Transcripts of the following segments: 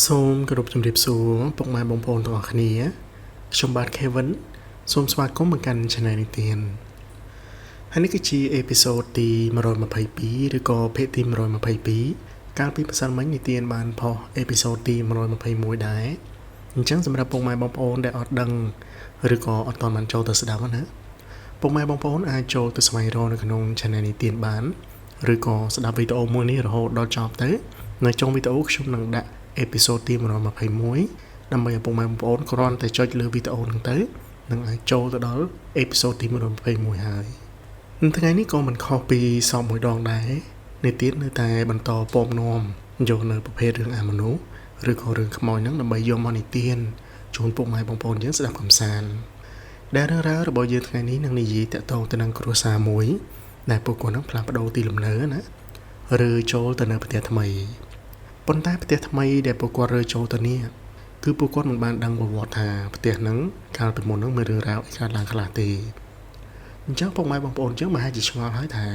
សូមគោរពជម្រាបសួរពុកម៉ែបងប្អូនទាំងអស់គ្នាខ្ញុំបាទ Kevin សូមស្វាគមន៍មកកាន់ Channel នេះទៀតហើយនេះគឺជា episode ទី122ឬក៏ភាគទី122កាលពីម្សិលមិញនិទានបានផុស episode ទី121ដែរអញ្ចឹងសម្រាប់ពុកម៉ែបងប្អូនដែលអត់ដឹងឬក៏អត់ទាន់បានចូលទៅស្ដាប់ណាពុកម៉ែបងប្អូនអាចចូលទៅស្វែងរកនៅក្នុង Channel នេះទៀតបានឬក៏ស្ដាប់វីដេអូមួយនេះរហូតដល់ចប់ទៅនៅចុងវីដេអូខ្ញុំនឹងដាក់ episode ទី121ដើម្បីឲ្យពុកម៉ែបងប្អូនគ្រាន់តែចុចលើវីដេអូហ្នឹងទៅនឹងអាចចូលទៅដល់ episode ទី121ហើយថ្ងៃនេះក៏មិនខុសពីសពមួយដងដែរនេះទៀតនៅតែបន្តពំនាំយកនៅប្រភេទរឿងអាមនុស្សឬក៏រឿងខ្មោចហ្នឹងដើម្បីយកមកនិទានជូនពុកម៉ែបងប្អូនយើងស្ដាប់កម្សាន្តដែលរឿងរ៉ាវរបស់យើងថ្ងៃនេះនឹងនិយាយតាក់ទងទៅនឹងគ្រួសារមួយដែលពួកគាត់នឹងផ្លាស់ប្ដូរទីលំនៅណាឬចូលទៅនៅផ្ទះថ្មីប៉ុន្តែផ្ទះថ្មីដែលពួកគាត់រើចូលទៅនេះគឺពួកគាត់មិនបានដឹងប្រវត្តិថាផ្ទះហ្នឹងកាលពីមុនហ្នឹងមានរឿងរ៉ាវអីកើតឡើងខ្លះទេអញ្ចឹងពុកម៉ែបងប្អូនយើងមហាជាឆ្ងល់ហើយថា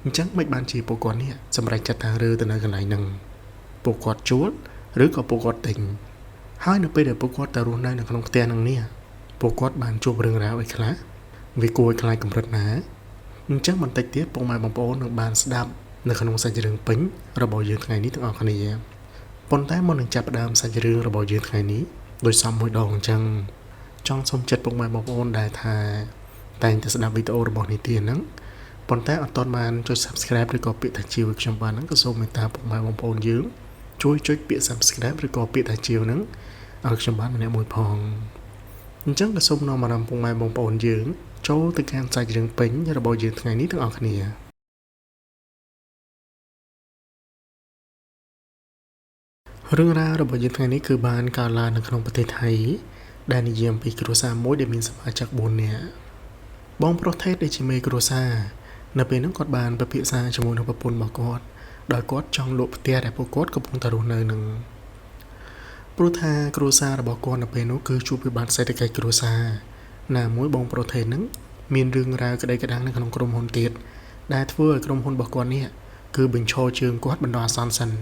អញ្ចឹងមិនបានជាពួកគាត់នេះសម្រេចចិត្តថារើទៅនៅកន្លែងហ្នឹងពួកគាត់ជួលឬក៏ពួកគាត់ទិញហើយនៅពេលដែលពួកគាត់ទៅរស់នៅនៅក្នុងផ្ទះហ្នឹងនេះពួកគាត់បានជួបរឿងរ៉ាវអីខ្លះវាគួរឲ្យខ្លាចកម្រិតណាអញ្ចឹងបន្តិចទៀតពុកម៉ែបងប្អូននឹងបានស្ដាប់នៅក្នុងសាច់រឿងពេញរបស់យើងថ្ងៃនេះទាំងអស់គ្នាប៉ុន្តែមុននឹងចាប់ផ្ដើមសាច់រឿងរបស់យើងថ្ងៃនេះដោយសមមួយដងអញ្ចឹងចង់សូមចិត្តពុកម៉ែបងប្អូនដែលថាតែងតែស្ដាប់វីដេអូរបស់នេះទៀតហ្នឹងប៉ុន្តែអត់ទាន់បានចុច Subscribe ឬក៏ពាក្យថាជាវឲ្យខ្ញុំបានហ្នឹងក៏សូមមេត្តាពុកម៉ែបងប្អូនយើងជួយចុចពាក្យ Subscribe ឬក៏ពាក្យថាជាវហ្នឹងឲ្យខ្ញុំបានម្នាក់មួយផងអញ្ចឹងក៏សូមនាំអារម្មណ៍ពុកម៉ែបងប្អូនយើងចូលទៅកាន់សាច់រឿងពេញរបស់យើងថ្ងៃនេះទាំងអស់គ្នារឿងរ៉ាវរបស់យើងថ្ងៃនេះគឺបានកើតឡើងនៅក្នុងប្រទេសថៃដែលនិយាយអំពីគ្រួសារមួយដែលមានសមាជិក4នាក់បងប្រុសថេតដែលជាមេគ្រួសារនៅពេលហ្នឹងគាត់បានពិភាក្សាជាមួយនឹងប្រពន្ធរបស់គាត់ដោយគាត់ចង់លក់ផ្ទះដែលពួកគាត់កំពុងតែរស់នៅនឹងព្រោះថាគ្រួសាររបស់គាត់នៅពេលនោះគឺជួបវិបត្តិសេដ្ឋកិច្ចគ្រួសារណាមួយបងប្រុសថេតហ្នឹងមានរឿងរ៉ាវក្តីក្តាំងនៅក្នុងក្រុមហ៊ុនទៀតដែលធ្វើឲ្យក្រុមហ៊ុនរបស់គាត់នេះគឺបញ្ឈរជើងគាត់បណ្ដោះអាសន្នសិន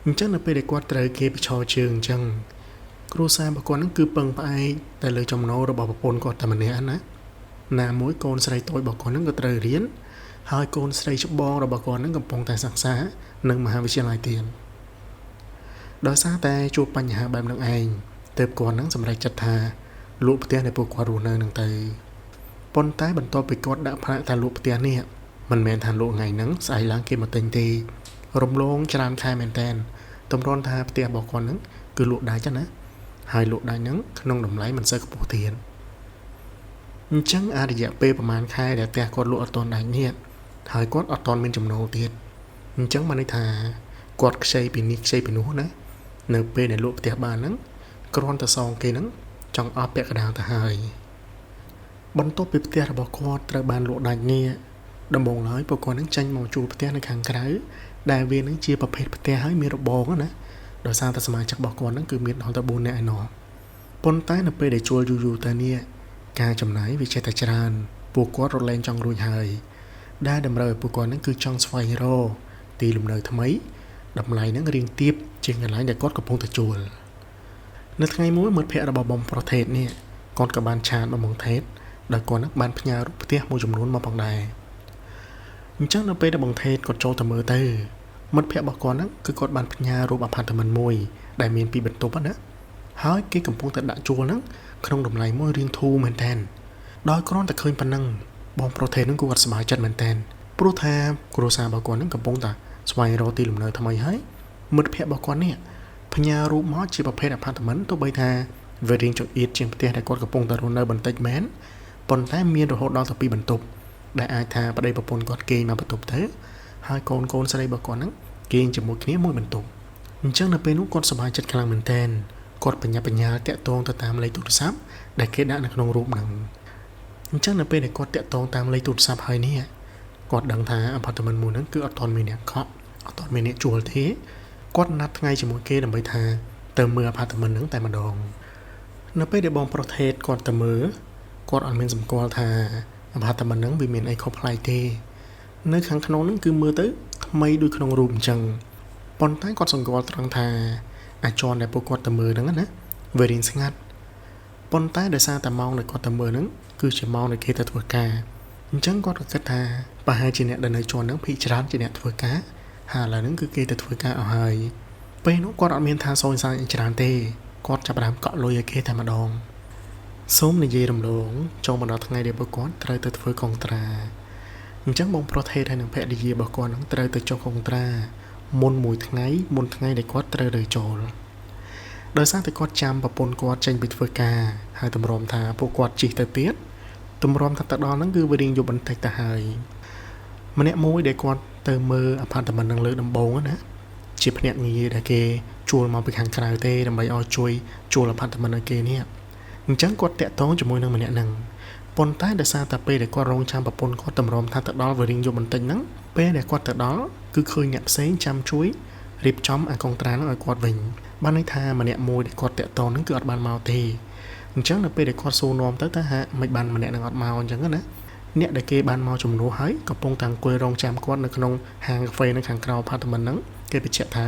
អញ្ចឹងនៅពេលដែលគាត់ត្រូវគេបញ្ឈរជើងអញ្ចឹងគ្រួសាររបស់គាត់ហ្នឹងគឺពឹងផ្អែកតែលើចំណូលរបស់ប្រពន្ធគាត់តែម្នាក់ណាណាមួយកូនស្រីតូចរបស់គាត់ហ្នឹងក៏ត្រូវរៀនហើយកូនស្រីច្បងរបស់គាត់ហ្នឹងកំពុងតែសិក្សានៅមហាវិទ្យាល័យទៀតដោយសារតែជួបបញ្ហាបែបហ្នឹងឯងទើបគាត់ហ្នឹងសម្រេចចិត្តថាលក់ផ្ទះដែលពួកគាត់រស់នៅហ្នឹងទៅប៉ុន្តែបន្ទាប់ពីគាត់ដាក់ផ្លាកថាលក់ផ្ទះនេះមិនមែនថាលក់ថ្ងៃហ្នឹងស្អែកឡើងគេមកទិញទេរំលងច្រើនខែមែនតើតម្រាំថាផ្ទះរបស់គាត់ហ្នឹងគឺលក់ដាច់ណាហើយលក់ដាច់ហ្នឹងក្នុងតម្លៃមិនសូវខ្ពស់ទៀតអញ្ចឹងអារយៈពេលប្រហែលខែដែលផ្ទះគាត់លក់អត់ទាន់ដាច់នេះហើយគាត់អត់ទាន់មានចំណូលទៀតអញ្ចឹងបានន័យថាគាត់ខ្ចីពីនេះខ្ចីពីនោះណានៅពេលដែលលក់ផ្ទះបានហ្នឹងគ្រាន់តែសងគេហ្នឹងចង់អស់ពាក់កណ្ដាលទៅហើយបន្ទាប់ពីផ្ទះរបស់គាត់ត្រូវបានលក់ដាច់នេះដំបូងឡើយពួកគាត់នឹងចេញមកជួលផ្ទះនៅខាងក្រៅដែលវានឹងជាប្រភេទផ្ទះហើយមានរបងណាដោយសារតែសមាជិករបស់គាត់នឹងគឺមានដល់ទៅ4នាក់ឯណោះប៉ុន្តែនៅពេលដែលជួលយូរៗទៅនេះការចំណាយវាចេះតែច្រើនពួកគាត់រត់លែងចង់រួចហើយដែលតម្រូវឲ្យពួកគាត់នឹងគឺចង់ស្វែងរកទីលំនៅថ្មីតម្លៃនឹងរៀងទាបជាងកន្លែងដែលគាត់កំពុងតែជួលនៅថ្ងៃមួយមិត្តភ័ក្តិរបស់បងប្រុសថេតនេះគាត់ក៏បានឆាតមកបងថេតដោយគាត់នឹងបានផ្ញើរូបផ្ទះមួយចំនួនមកផងដែរអញ្ចឹងនៅពេលដែលបងថេតគាត់ចូលទៅមើលទៅមិត្តភ័ក្តិរបស់គាត់ហ្នឹងគឺគាត់បានផ្ញើរូបអាផាតមិនមួយដែលមានពីរបន្ទប់ណាហើយគេកំពុងតែដាក់ជួលហ្នឹងក្នុងតម្លៃមួយរៀងធូរមែនតើដោយគ្រាន់តែឃើញប៉ុណ្ណឹងបងប្រុសថេតហ្នឹងគឺគាត់សប្បាយចិត្តមែនតើព្រោះថាគ្រួសាររបស់គាត់ហ្នឹងកំពុងតែស្វែងរកទីលំនៅថ្មីហើយមិត្តភ័ក្តិរបស់គាត់នេះផ្ញើរូបមកជាប្រភេទអាផាតមិនទោះបីថាវារៀងចង្អៀតជាងផ្ទះដែលគាត់កំពុងតែរស់នៅបន្តិចមែនប៉ុន្តែមានរហូតដល់ទៅ2បន្ទប់ដែលអាចថាប្តីប្រពន្ធគាត់គេងមកបន្ទប់ទៅហើយកូនស្រីរបស់គាត់ហ្នឹងគេងជាមួយគ្នាមួយបន្ទប់អញ្ចឹងនៅពេលនោះគាត់សប្បាយចិត្តខ្លាំងមែនទែនគាត់បញ្ញាបញ្ញាតាក់ទងទៅតាមលេខទូរស័ព្ទដែលគេដាក់នៅក្នុងរូបហ្នឹងអញ្ចឹងនៅពេលដែលគាត់តាក់ទងតាមលេខទូរស័ព្ទហើយនេះគាត់ដឹងថាអាផាតមិនមួយហ្នឹងគឺអត់ទាន់មានអ្នកខកអត់ទាន់មានអ្នកជួលទេគាត់ណាត់ថ្ងៃជាមួយគេដើម្បីថាទៅមើលអាផាតមិនហ្នឹងតែម្ដងនៅពេលដែលបងប្រុសថេតគាត់ទៅមើលគាត់អត់មានសម្គាល់ថាអាផាតមិនហ្នឹងវាមានអីខុសប្លែកទេនៅខាងក្នុងហ្នឹងគឺមើលទៅថ្មីដូចក្នុងរូបអញ្ចឹងប៉ុន្តែគាត់សម្គាល់ត្រង់ថា អាចន់ដែលពួកគាត់ទៅមើលហ្នឹងណាវារៀងស្ងាត់ប៉ុន្តែដោយសារតែម៉ោងដែលគាត់ទៅមើលហ្នឹងគឺជាម៉ោងដែលគេទៅធ្វើការអញ្ចឹងគាត់ក៏គិតថាប្រហែលជាអ្នកដែលនៅជាន់ហ្នឹងភាគច្រើនជាអ្នកធ្វើការហើយឥឡូវហ្នឹងគឺគេទៅធ្វើការអស់ហើយពេលនោះគាត់អត់មានថាសូនសាញអីច្រើនទេគាត់ចាប់ផ្ដើមកក់លុយឲ្យគេតែម្ដងសូមនិយាយរំលងចូលមកដល់ថ្ងៃដែលពួកគាត់ត្រូវទៅធ្វើកុងត្រាអញ្ចឹងបងប្រុសថេតហើយនិងភរិយារបស់គាត់នឹងត្រូវទៅចុះកុងត្រាមុនមួយថ្ងៃមុនថ្ងៃដែលគាត់ត្រូវរើចូលដោយសារតែគាត់ចាំប្រពន្ធគាត់ចេញពីធ្វើការហើយតម្រាំថាពួកគាត់ជិះទៅទៀតតម្រាំថាទៅដល់ហ្នឹងគឺវារៀងយប់បន្តិចទៅហើយម្នាក់មួយដែលគាត់ទៅមើលអាផាតមិននឹងលើកដំបូងណាជាភ្នាក់ងារដែលគេជួលមកពីខាងក្រៅទេដើម្បីឲ្យជួយជួលអាផាតមិនឲ្យគេនេះអញ្ចឹងគាត់តាក់ទងជាមួយនឹងម្នាក់ហ្នឹងប៉ុន្តែដោយសារតែពេលដែលគាត់រងចាំប្រពន្ធគាត់តម្រាំថាទៅដល់វារៀងយប់បន្តិចហ្នឹងពេលដែលគាត់ទៅដល់គឺឃើញអ្នកផ្សេងចាំជួយរៀបចំអាកុងត្រាហ្នឹងឲ្យគាត់វិញបានន័យថាម្នាក់មួយដែលគាត់តាក់ទងហ្នឹងគឺអត់បានមកទេអញ្ចឹងនៅពេលដែលគាត់សួរនាំទៅថាហាក់មិនបានម្នាក់នឹងអត់មកអញ្ចឹងណាអ្នកដែលគេបានមកជំនួសហើយកំពុងតែអង្គុយរងចាំគាត់នៅក្នុងហាងកាហ្វេនៅខាងក្រៅ apartment ហ្នឹងគេបញ្ជាក់ថា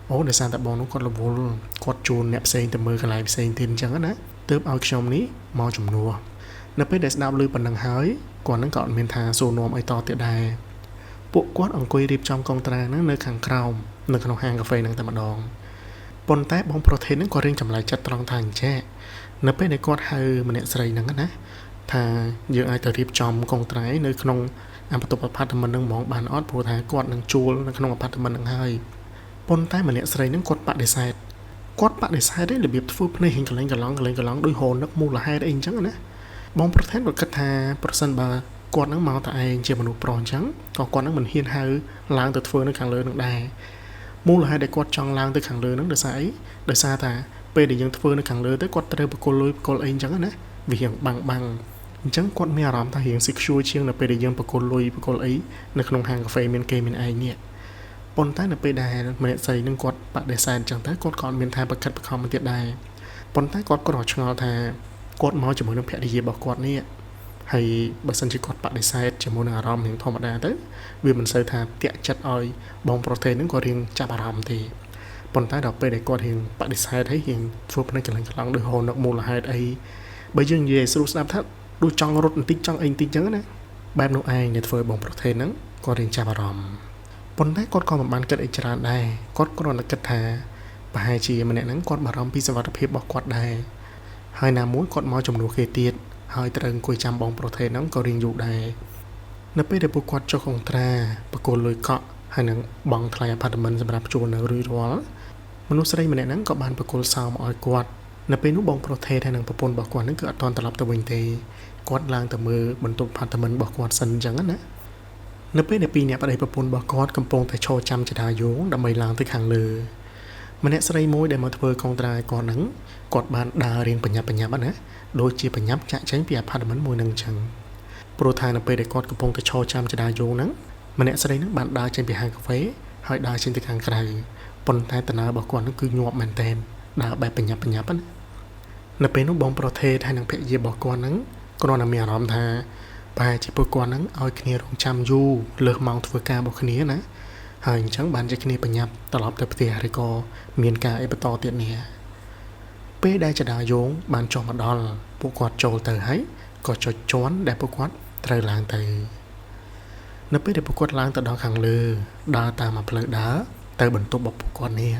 អូដោយសារតែបងនោះគាត់រវល់គាត់ជួនអ្នកផ្សេងទៅមើលកន្លែងផ្សេងទៀតអញ្ចឹងណាទើបឲ្យខ្ញុំនេះមកជំនួសនៅពេលដែលស្ដាប់ឮប៉ុណ្ណឹងហើយគាត់នឹងក៏អត់មានថាសួរនាំអីតទៀតដែរពួកគាត់អង្គុយរៀបចំកុងត្រាហ្នឹងនៅខាងក្រោមនៅក្នុងហាងកាហ្វេហ្នឹងតែម្ដងប៉ុន្តែបងប្រធានហ្នឹងក៏រៀងចម្លែកចិត្តត្រង់ថាអញ្ចេះនៅពេលដែលគាត់ហៅម្នាក់ស្រីហ្នឹងណាថាយើងអាចទៅរៀបចំកុងត្រៃនៅក្នុងបន្ទប់អាផាតមិនហ្នឹងហ្មងបានអត់ព្រោះថាគាត់នឹងជួលនៅក្នុងអាផាតមិនហ្នឹងហើយប៉ុន្តែម្នាក់ស្រីហ្នឹងគាត់បដិសេធគាត់បដិសេធឯរបៀបធ្វើភ្នែកហិងកលែងកឡងកលែងកឡងដោយហូរនឹកមូលហេតុអីអញ្ចឹងណាបងប្រធានគាត់គិតថាប្រសិនបើគាត់ហ្នឹងមកតែឯងជាមនុស្សប្រុសអញ្ចឹងក៏គាត់ហ្នឹងមិនហ៊ានហៅឡើងទៅធ្វើនៅខាងលើនឹងដែរមូលហេតុដែលគាត់ចង់ឡើងទៅខាងលើហ្នឹងដោយសារអីដោយសារថាពេលដែលយើងធ្វើនៅខាងលើទៅគាត់ត្រូវបកគលលុយបកគលអីអញ្ចឹងណាវារៀងបាំងបាំងអញ្ចឹងគាត់មានអារម្មណ៍ថារៀង secure ជាងនៅពេលដែលយើងបកគលលុយបកគលអីនៅក្នុងហាងកាហ្វេមានគេមានឯងនេះប៉ុន្តែនៅពេលដែលម្នាក់ស្រីនឹងគាត់បដិសេធអញ្ចឹងទៅគាត់ក៏អត់មានថាបកិតបខំទៀតដែរប៉ុន្តែគាត់ក៏ឆ្ងល់ថាគាត់មកជាមួយនឹងភរិយារបស់គាត់នេះហើយបើសិនជាគាត់បដិសេធជាមួយនឹងអារម្មណ៍រៀងធម្មតាទៅវាមិនសូវថាតាក់ចិត្តឲ្យបងប្រទេសហ្នឹងក៏រៀងចាប់អារម្មណ៍ទេប៉ុន្តែដល់ពេលដែលគាត់រៀងបដិសេធហើយរៀងធ្វើភ្នែកកន្លែងកន្លងដោយហូរនឹកមូលហេតុអីបើយើងនិយាយស្រួលស្ដាប់ថាដូចចង់រត់បន្តិចចង់អីបន្តិចចឹងណាបែបនោះឯងដែលធ្វើឲ្យបងប្រទេសហ្នឹងគាត់រៀងចាប់អារម្មណ៍ប៉ុន្តែគាត់ក៏មិនបានគិតអីច្រើនដែរគាត់គ្រាន់តែគិតថាប្រហែលជាម្នាក់ហ្នឹងគាត់បារម្ភពីសុវត្ថិភាពរបស់គាត់ដែរហើយណាមួយគាត់មកជំនួសគេទៀតហើយត្រូវអង្គុយចាំបងប្រទេសហ្នឹងក៏រៀងយូរដែរនៅពេលដែលពួកគាត់ចុះកុងត្រាបកគលលុយកក់ហើយនឹងបង់ថ្លៃអាផាតមិនសម្រាប់ជួលនៅរួចរាល់មនុស្សស្រីម្នាក់ហ្នឹងក៏បានបកគលសោមកឲ្យគាត់នៅពេលនោះបងប្រទេសហើយនឹងប្រពន្ធរបស់គាត់ហ្នឹងគឺអត់ទាន់ត្រឡប់ទៅវិញទេគាត់ឡើងទៅមើលបន្ទប់អាផាតមិនរបស់គាត់សិនអញ្ចឹងណានៅពេលដែលពីរអ្នកប្តីប្រពន្ធរបស់គាត់កំពុងតែឈរចាំចដាយោងដើម្បីឡើងទៅខាងលើម្នាក់ស្រីមួយដែលមកធ្វើកុងត្រាឲ្យគាត់ហ្នឹងគាត់បានដើររៀងបញ្ញាប់បញ្ញាប់ណាដូចជាបញ្ញាប់ចាក់ចេញពីអាផាតមិនមួយនឹងអញ្ចឹងព្រោះថានៅពេលដែលគាត់កំពុងតែឈរចាំចដាយោងហ្នឹងម្នាក់ស្រីហ្នឹងបានដើរចេញពីហាងកាហ្វេហើយដើរចេញទៅខាងក្រៅប៉ុន្តែដំណើររបស់គាត់ហ្នឹងគឺញាប់មែនទែនដើរបែបបញ្ញាប់បញ្ញាប់ណានៅពេលនោះបងប្រទេសហើយនឹងភរិយារបស់គាត់ហ្នឹងគ្រាន់តែមានអារម្មណ៍ថាប្រហែលជាពួកគាត់ហ្នឹងឲ្យគ្នារងចាំយូរលើសម៉ោងធ្វើការរបស់គ្នាណាហើយអញ្ចឹងបានជាគ្នាបញ្ញាប់ត្រឡប់ទៅផ្ទះឬក៏មានការអីបន្តទៀតនេះពេលដែលចដាយោងបានចុះមកដល់ពួកគាត់ចូលទៅហើយក៏ចុចជាន់ដែលពួកគាត់ត្រូវឡើងទៅនៅពេលដែលពួកគាត់ឡើងទៅដល់ខាងលើដើរតាមផ្លូវដើរទៅបន្ទប់របស់ពួកគាត់នេះ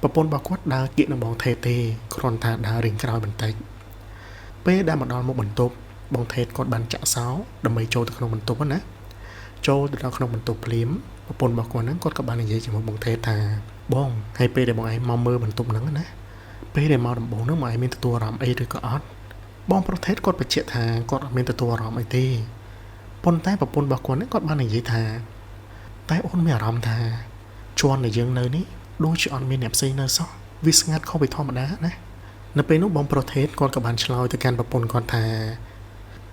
ប្រពន្ធរបស់គាត់ដើរគៀកនឹងបងថេទេគ្រាន់តែដើររៀងក្រោយបន្តិចពេលដែលមកដល់មុខបន្ទប់បងថេតគាត់បានចាក់សោដើម្បីចូលទៅក្នុងបន្ទប់ណាចូលទៅដល់ក្នុងបន្ទប់ភ្លាមប្រពន្ធរបស់គាត់ហ្នឹងគាត់ក៏បាននិយាយជាមួយបងថេតថាបងហើយពេលដែលបងឯងមកមើលបន្ទប់ហ្នឹងណាពេលដែលមកដំបូងហ្នឹងបងឯងមានទទួលអារម្មណ៍អីឬក៏អត់បងប្រថេតគាត់បញ្ជាក់ថាគាត់អត់មានទទួលអារម្មណ៍អីទេប៉ុន្តែប្រពន្ធរបស់គាត់ហ្នឹងគាត់បាននិយាយថាតែអូនមានអារម្មណ៍ថាជាន់ដែលយើងនៅនេះដូចជាអត់មានអ្នកផ្សេងនៅសោះវាស្ងាត់ខុសពីធម្មតាណានៅពេលនោះបងប្រថេតគាត់ក៏បានឆ្លើយទៅកាន់ប្រពន្ធគាត់ថ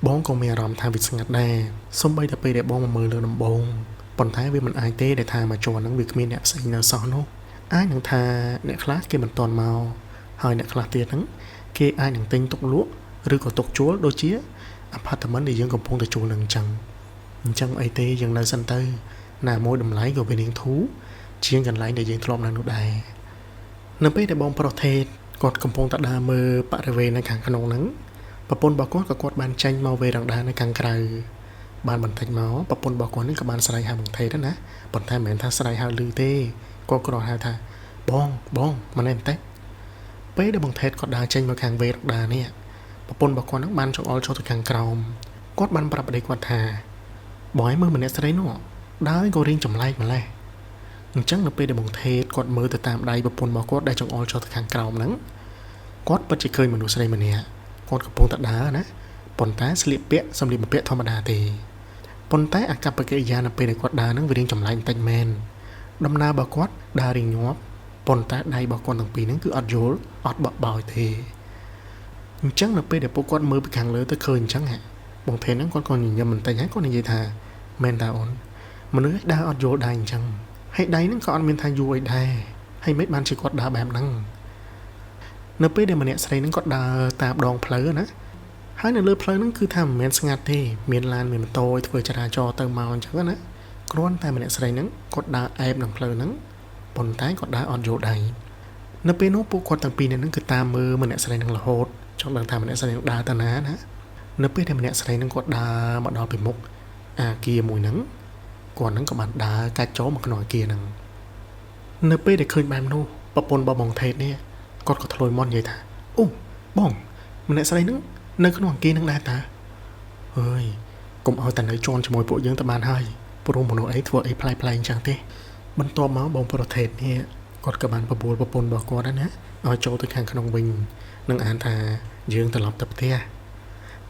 ាបងក៏មានអារម្មណ៍ថាវាស្ងាត់ដែរសូម្បីតែពេលដែលបងមកមើលលើដំបូងប៉ុន្តែវាមិនអាចទេដែលថាមកជាន់ហ្នឹងវាគ្មានអ្នកផ្សេងនៅសោះនោះអាចនឹងថាអ្នកខ្លះគេមិនទាន់មកហើយអ្នកខ្លះទៀតហ្នឹងគេអាចនឹងទិញទុកលក់ឬក៏ទុកជួលដូចជាអាផាតមិនដែលយើងកំពុងតែជួលនឹងអញ្ចឹងអីទេយើងនៅសិនទៅណាមួយតម្លៃក៏វានាងធូរជាងកន្លែងដែលយើងធ្លាប់នៅនោះដែរ នៅពេលដែលបងប្រុសថេតគាត់កំពុងតែដើរមើលបរិវេណនៅខាងក្នុងហ្នឹងប្រពន្ធរបស់គាត់ក៏គាត់បានចេញមកវេរ៉ង់ដានៅខាងក្រៅបានបន្តិចមកប្រពន្ធរបស់គាត់នេះក៏បានស្រែកហៅបងថេតណាប៉ុន្តែមិនមែនថាស្រែកហៅឮទេគាត់គ្រាន់ហៅថាបងបងម្នាក់បន្តិចពេលដែលបងថេតគាត់ដើរចេញមកខាងវេរ៉ង់ដានេះប្រពន្ធរបស់គាត់ហ្នឹងបានចង្អុលចូលទៅខាងក្រោមគាត់បានប្រាប់ប្តីគាត់ថាបងឲ្យមើលម្នាក់ស្រីនោះដើរក៏រៀងចម្លែកម្លេះអញ្ចឹងនៅពេលដែលបងថេតគាត់មើលទៅតាមដៃប្រពន្ធរបស់គាត់ដែលចង្អុលចូលទៅខាងក្រោមហ្នឹងគាត់ពិតជាឃើញមនុស្សស្រីម្នាក់គាត់កំពុងតែដើរណាប៉ុន្តែស្លៀកពាក់សម្លៀកបំពាក់ធម្មតាទេប៉ុន្តែអាកប្បកិរិយានៅពេលដែលគាត់ដើរហ្នឹងវារៀងចម្លែកបន្តិចមែនដំណើររបស់គាត់ដើររៀងញាប់ប៉ុន្តែដៃរបស់គាត់ទាំងពីរហ្នឹងគឺអត់យល់អត់បក់បោយទេអញ្ចឹងនៅពេលដែលពួកគាត់មើលពីខាងលើទៅឃើញអញ្ចឹងហ่ะបងថេតហ្នឹងគាត់ក៏ញញឹមបន្តិចហើយគាត់និយាយថាមែនតាអូនមនុស្សដើរអត់យល់ដៃអញ្ចឹងហើយដៃហ្នឹងក៏អត់មានថាយូរអីដែរហើយមិនបានជាគាត់ដើរបែបហ្នឹងនៅពេលដែលម្នាក់ស្រីហ្នឹងគាត់ដើរតាមដងផ្លូវណាហើយនៅលើផ្លូវហ្នឹងគឺថាមិនមែនស្ងាត់ទេមានឡានមានម៉ូតូឲ្យធ្វើចរាចរណ៍ទៅមកអញ្ចឹងណាគ្រាន់តែម្នាក់ស្រីហ្នឹងគាត់ដើរអែបនឹងផ្លូវហ្នឹងប៉ុន្តែគាត់ដើរអត់យល់ដៃនៅពេលនោះពួកគាត់ទាំងពីរនាក់ហ្នឹងគឺតាមមើលម្នាក់ស្រីហ្នឹងរហូតចង់ដឹងថាម្នាក់ស្រីហ្នឹងដើរទៅណាណានៅពេលដែលម្នាក់ស្រីហ្នឹងគាត់ដើរមកដល់ពីមុខអាគារមួយហ្នឹងគាត់ហ្នឹងក៏បានដើរកាច់ចូលមកក្នុងអាគារហ្នឹងនៅពេលដែលឃើញបែបនោះប្រពន្ធរបស់បងថេតនេះគាត់ក៏ធ្លុយមាត់និយាយថាអូបងម្នាក់ស្រីហ្នឹងនៅក្នុងអាគារហ្នឹងដែរតាអើយកុំឲ្យតែនៅជន់ជាមួយពួកយើងទៅបានហើយព្រោះមនុស្សអីធ្វើអីប្លែកៗអញ្ចឹងទេបន្ទាប់មកបងប្រថេតនេះគាត់ក៏បានបបួលប្រពន្ធរបស់គាត់ដែរណាឲ្យចូលទៅខាងក្នុងវិញនឹងអានថាយើងត្រឡប់ទៅផ្ទះ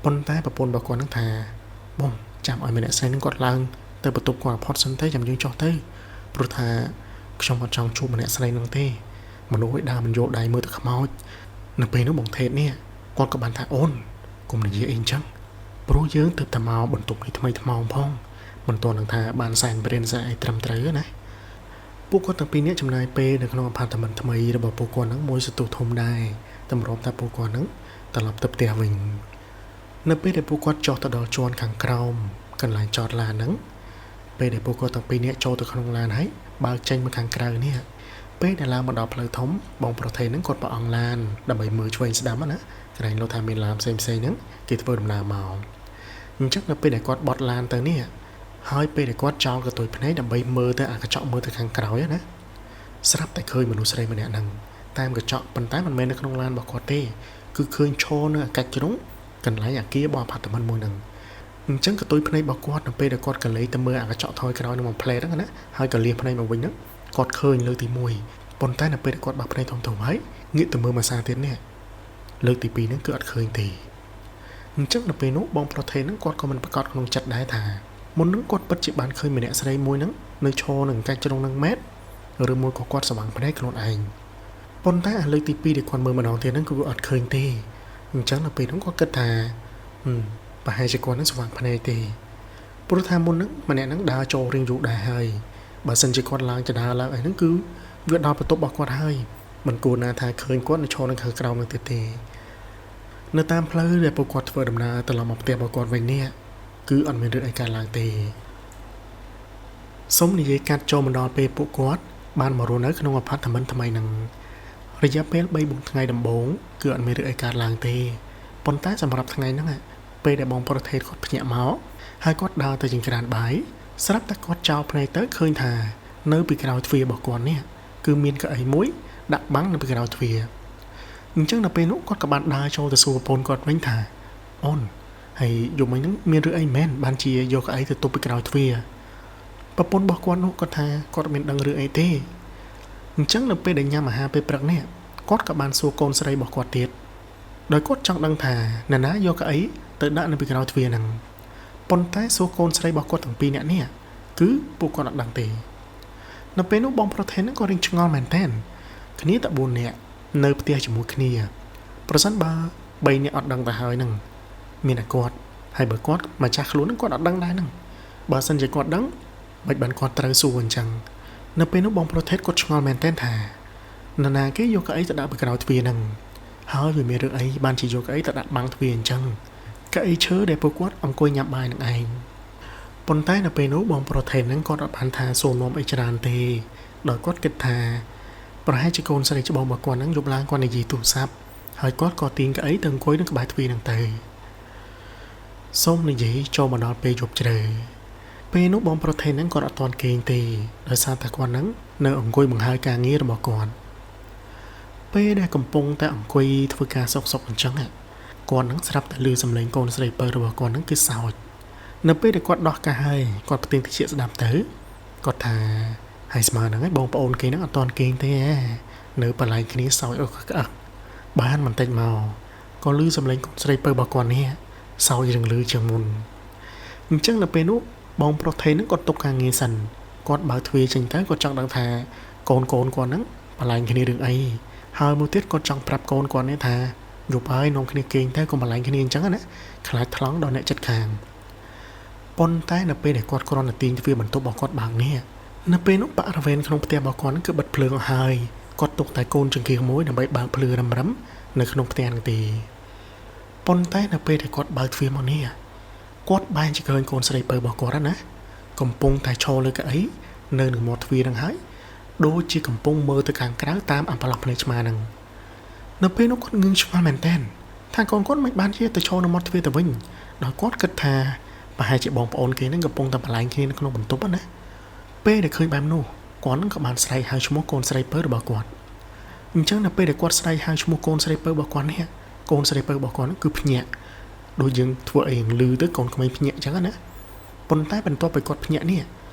ប៉ុន្តែប្រពន្ធរបស់គាត់នឹងថាបងចាំឲ្យម្នាក់ស្រីនឹងគាត់ឡើងទៅបន្ទប់គាត់ផុតសិនទេចាំយើងចុះទៅព្រោះថាខ្ញុំអត់ចង់ជួបម្នាក់ស្រីនឹងទេមនុស្សឲ្យដើរមិនយល់ដៃមើលទៅខ្មោចនៅពេលនោះបងថេតនេះគាត់ក៏បានថាអូនកុំនិយាយអីអញ្ចឹងព្រោះយើងទើបតែមកបន្ទប់នេះថ្មីថ្មោងផងមិនទាន់នឹងថាបានសែនព្រានសែនអីត្រឹមត្រូវណាពួកគាត់ទាំងពីរនាក់ចំណាយពេលនៅក្នុងអាផាតមិនថ្មីរបស់ពួកគាត់ហ្នឹងមួយសន្ទុះធំដែរតម្រុំថាពួកគាត់ហ្នឹងត្រឡប់ទៅផ្ទះវិញនៅពេលដែលពួកគាត់ចុះទៅដល់ជាន់ខាងក្រោមកន្លែងចតឡានហ្នឹងពេលដែលពួកគាត់ទាំងពីរនាក់ចូលទៅក្នុងឡានហើយបើកចេញមកខាងក្រៅនេះពេលដែលឡើងមកដល់ផ្លូវធំបងប្រថេហ្នឹងគាត់ប្រអងឡានដើម្បីមើលឆ្វេងស្ដាំណាក្រែងលោកថាមានឡានផ្សេងៗហ្នឹងគេធ្វើដំណើរមកអញ្ចឹងនៅពេលដែលគាត់បត់ឡានទៅនេះហើយពេលដែលគាត់ចោលកន្ទុយភ្នែកដើម្បីមើលទៅអាកញ្ចក់មើលទៅខាងក្រោយណាស្រាប់តែឃើញមនុស្សស្រីម្នាក់ហ្នឹងតាមកញ្ចក់ប៉ុន្តែមិនមែននៅក្នុងឡានរបស់គាត់ទេគឺឃើញឈរនៅអាកាច់ជ្រុងកន្លែងអាគាររបស់អាផាតមិនមួយហ្នឹងអញ្ចឹងកន្ទុយភ្នែករបស់គាត់នៅពេលដែលគាត់កលេចទៅមើលអាកញ្ចក់ថយក្រោយនឹងមួយផ្លែហ្នឹងណាហើយក៏លាភ្នែកមកវិញហ្នឹងគាត់ឃើញលើកទី1ប៉ុន្តែនៅពេលដែលគាត់បាក់ភ្នែកធំៗហើយងាកទៅមើលមួយសារទៀតនេះលើកទី2ហ្នឹងគឺអត់ឃើញទេអញ្ចឹងនៅពេលនោះបងប្រថេហ្នឹងគាត់ក៏មិនប្រកាសក្នុងចិត្តដែរថាមុនហ្នឹងគាត់ពិតជាបានឃើញម្នាក់ស្រីមួយហ្នឹងនៅឈរនឹងកាច់ជ្រុងនឹងម៉ែត្រឬមួយក៏គាត់ស្វាងភ្នែកខ្លួនឯងប៉ុន្តែអាលើកទី2ដែលគាត់មើលម្ដងទៀតហ្នឹងគឺវាអត់ឃើញទេអញ្ចឹងនៅពេលហ្នឹងគាត់គិតថាប្រហែលជាគាត់នឹងស្វាងភ្នែកទេព្រោះថាមុនហ្នឹងម្នាក់ហ្នឹងដើរចូលរៀងយូរដែរហើយបើសិនជាគាត់ឡើងចដើឡើងអីហ្នឹងគឺវាដល់បន្ទប់របស់គាត់ហើយមិនគួរណាថាឃើញគាត់នៅឈរនៅខាងក្រោមនឹងទៀតទេនៅតាមផ្លូវដែលពួកគាត់ធ្វើដំណើរត្រឡប់មកផ្ទះរបស់គាត់វិញនេះគឺអត់មានរឿងអីកើតឡើងទេសូមនិយាយកាត់ចូលមកដល់ពេលពួកគាត់បានមករស់នៅក្នុងអាផាតមិនថ្មីហ្នឹងរយៈពេល3-4ថ្ងៃដំបូងគឺអត់មានរឿងអីកើតឡើងទេប៉ុន្តែសម្រាប់ថ្ងៃហ្នឹងពេលដែលបងប្រថេតគាត់ភ្ញាក់មកហើយគាត់ដើរទៅចង្ក្រានបាយស្រាប់តែគាត់ចោលភ្នែកទៅឃើញថានៅពីក្រោយទ្វាររបស់គាត់នេះគឺមានកៅអីមួយដាក់បាំងនៅពីក្រោយទ្វារអញ្ចឹងដល់ពេលនោះគាត់ក៏បានដើរចូលទៅសួរប្រពន្ធគាត់វិញថាអូនហើយយប់មិញហ្នឹងមានរឿងអីមែនបានជាយកកៅអីទៅទប់ពីក្រោយទ្វារប្រពន្ធរបស់គាត់នោះគាត់ថាគាត់មិនដឹងរឿងអីទេអញ្ចឹងនៅពេលដែលញ៉ាំអាហារពេលព្រឹកនេះគាត់ក៏បានសួរកូនស្រីរបស់គាត់ទៀតដោយគាត់ចង់ដឹងថានរណាយកកៅអីទៅដាក់នៅពីក្រោយទ្វារហ្នឹងប៉ុន្តែសួរកូនស្រីរបស់គាត់ទាំងពីរនាក់នេះគឺពួកគាត់អត់ដឹងទេនៅពេលនោះបងប្រថេនហ្នឹងក៏រៀងឆ្ងល់មែនទែនគ្នាតែ4នាក់នៅផ្ទះជាមួយគ្នាប្រសិនបើ3នាក់អត់ដឹងទៅហើយហ្នឹងមានតែគាត់ហើយបើគាត់ម្ចាស់ខ្លួនហ្នឹងគាត់អត់ដឹងដែរហ្នឹងបើសិនជាគាត់ដឹងមិនបានគាត់ត្រូវសួរអញ្ចឹងនៅពេលនោះបងប្រថេតគាត់ឆ្ងល់មែនទែនថានរណាគេយកកៅអីទៅដាក់ពីក្រោយទ្វារហ្នឹងហើយវាមានរឿងអីបានជាយកកៅអីទៅដាក់បាំងទ្វារអញ្ចឹងកៅអីឈើដែលពួកគាត់អង្គុយញ៉ាំបាយនឹងឯងប៉ុន្តែនៅពេលនោះបងប្រថេតហ្នឹងគាត់អត់បានថាសួរនាំអីច្រើនទេដោយគាត់គិតថា ប្រហែលជាកូនស្រីច្បងរបស់គាត់ហ្នឹងយប់ឡើងគាត់និយាយទូរស័ព្ទហើយគាត់ក៏ទាញកៅអីទៅអង្គុយនៅក្បែរទ្វារហ្នឹងទៅសូមនិយាយចូលមកដល់ពេលយប់ជ្រៅពេលនោះបងប្រុសថេនហ្នឹងគាត់អត់ទាន់គេងទេដោយសារតែគាត់ហ្នឹងនៅអង្គុយបង្ហើយការងាររបស់គាត់ពេលដែលកំពុងតែអង្គុយធ្វើការសុកៗអញ្ចឹងគាត់ហ្នឹងស្រាប់តែឮសំឡេងកូនស្រីពៅរបស់គាត់ហ្នឹងគឺសោចនៅពេលដែលគាត់ដោះកាសហើយគាត់ផ្ទៀងត្រចៀកស្ដាប់ទៅគាត់ថាហើយស្មើហ្នឹងឯងបងប្អូនគេហ្នឹងអត់ទាន់គេងទេនៅបលែងគ្នាសោចអុកក្អឹកបានបន្តិចមកក៏ឮសំឡេងកូនស្រីពៅរបស់គាត់នេះសោចរឿងឮជាងមុនអញ្ចឹងនៅពេលនោះបងប្រុសថេនហ្នឹងគាត់ទុកការងារសិនគាត់បើកទ្វារចេញទៅគាត់ចង់ដឹងថាកូនគាត់ហ្នឹងបលែងគ្នារឿងអីហើយមួយទៀតគាត់ចង់ប្រាប់កូនគាត់នេះថាយប់ហើយនាំគ្នាគេងទៅកុំបលែងគ្នាអញ្ចឹងណាខ្លាចថ្លង់ដល់អ្នកចិត្តខាងប៉ុន្តែនៅពេលដែលគាត់គ្រាន់តែទាញទ្វារបន្ទប់របស់គាត់បើកនេះនៅពេលនោះបរិវេណក្នុងផ្ទះរបស់គាត់គឺបិទភ្លើងអស់ហើយគាត់ទុកតែកូនចង្កៀងមួយដើម្បីបើកភ្លឺរឹមៗនៅក្នុងផ្ទះហ្នឹងទេប៉ុន្តែនៅពេលដែលគាត់បើកទ្វារមកនេះគាត់បែរជាឃើញកូនស្រីពៅរបស់គាត់ណាកំពុងតែឈរលើកៅអីនៅនឹងមាត់ទ្វារហ្នឹងហើយដូចជាកំពុងមើលទៅខាងក្រៅតាមអំប្លោះភ្នែកឆ្មាហ្នឹងនៅពេលនោះគាត់ងឿងឆ្ងល់មែនទែនថាកូនគាត់មិនបានជាទៅឈរនៅមាត់ទ្វារទៅវិញដោយគាត់គិតថាប្រហែលជាបងប្អូនគេហ្នឹងកំពុងតែបលែងគ្នានៅក្នុងបន្ទប់ណាពេលដែលឃើញបែបនោះគាត់នឹងក៏បានស្រែកហៅឈ្មោះកូនស្រីពៅរបស់គាត់អញ្ចឹងនៅពេលដែលគាត់ស្រែកហៅឈ្មោះកូនស្រីពៅរបស់គាត់នេះកូនស្រីពៅរបស់គាត់គឺភ្ញាក់ដូចយើងធ្វើអីលឺទៅកូនក្មេងភ្ញាក់អញ្ចឹងណាប៉ុន្តែបន្ទាប់ពីគាត់ភ្ញាក់នេះ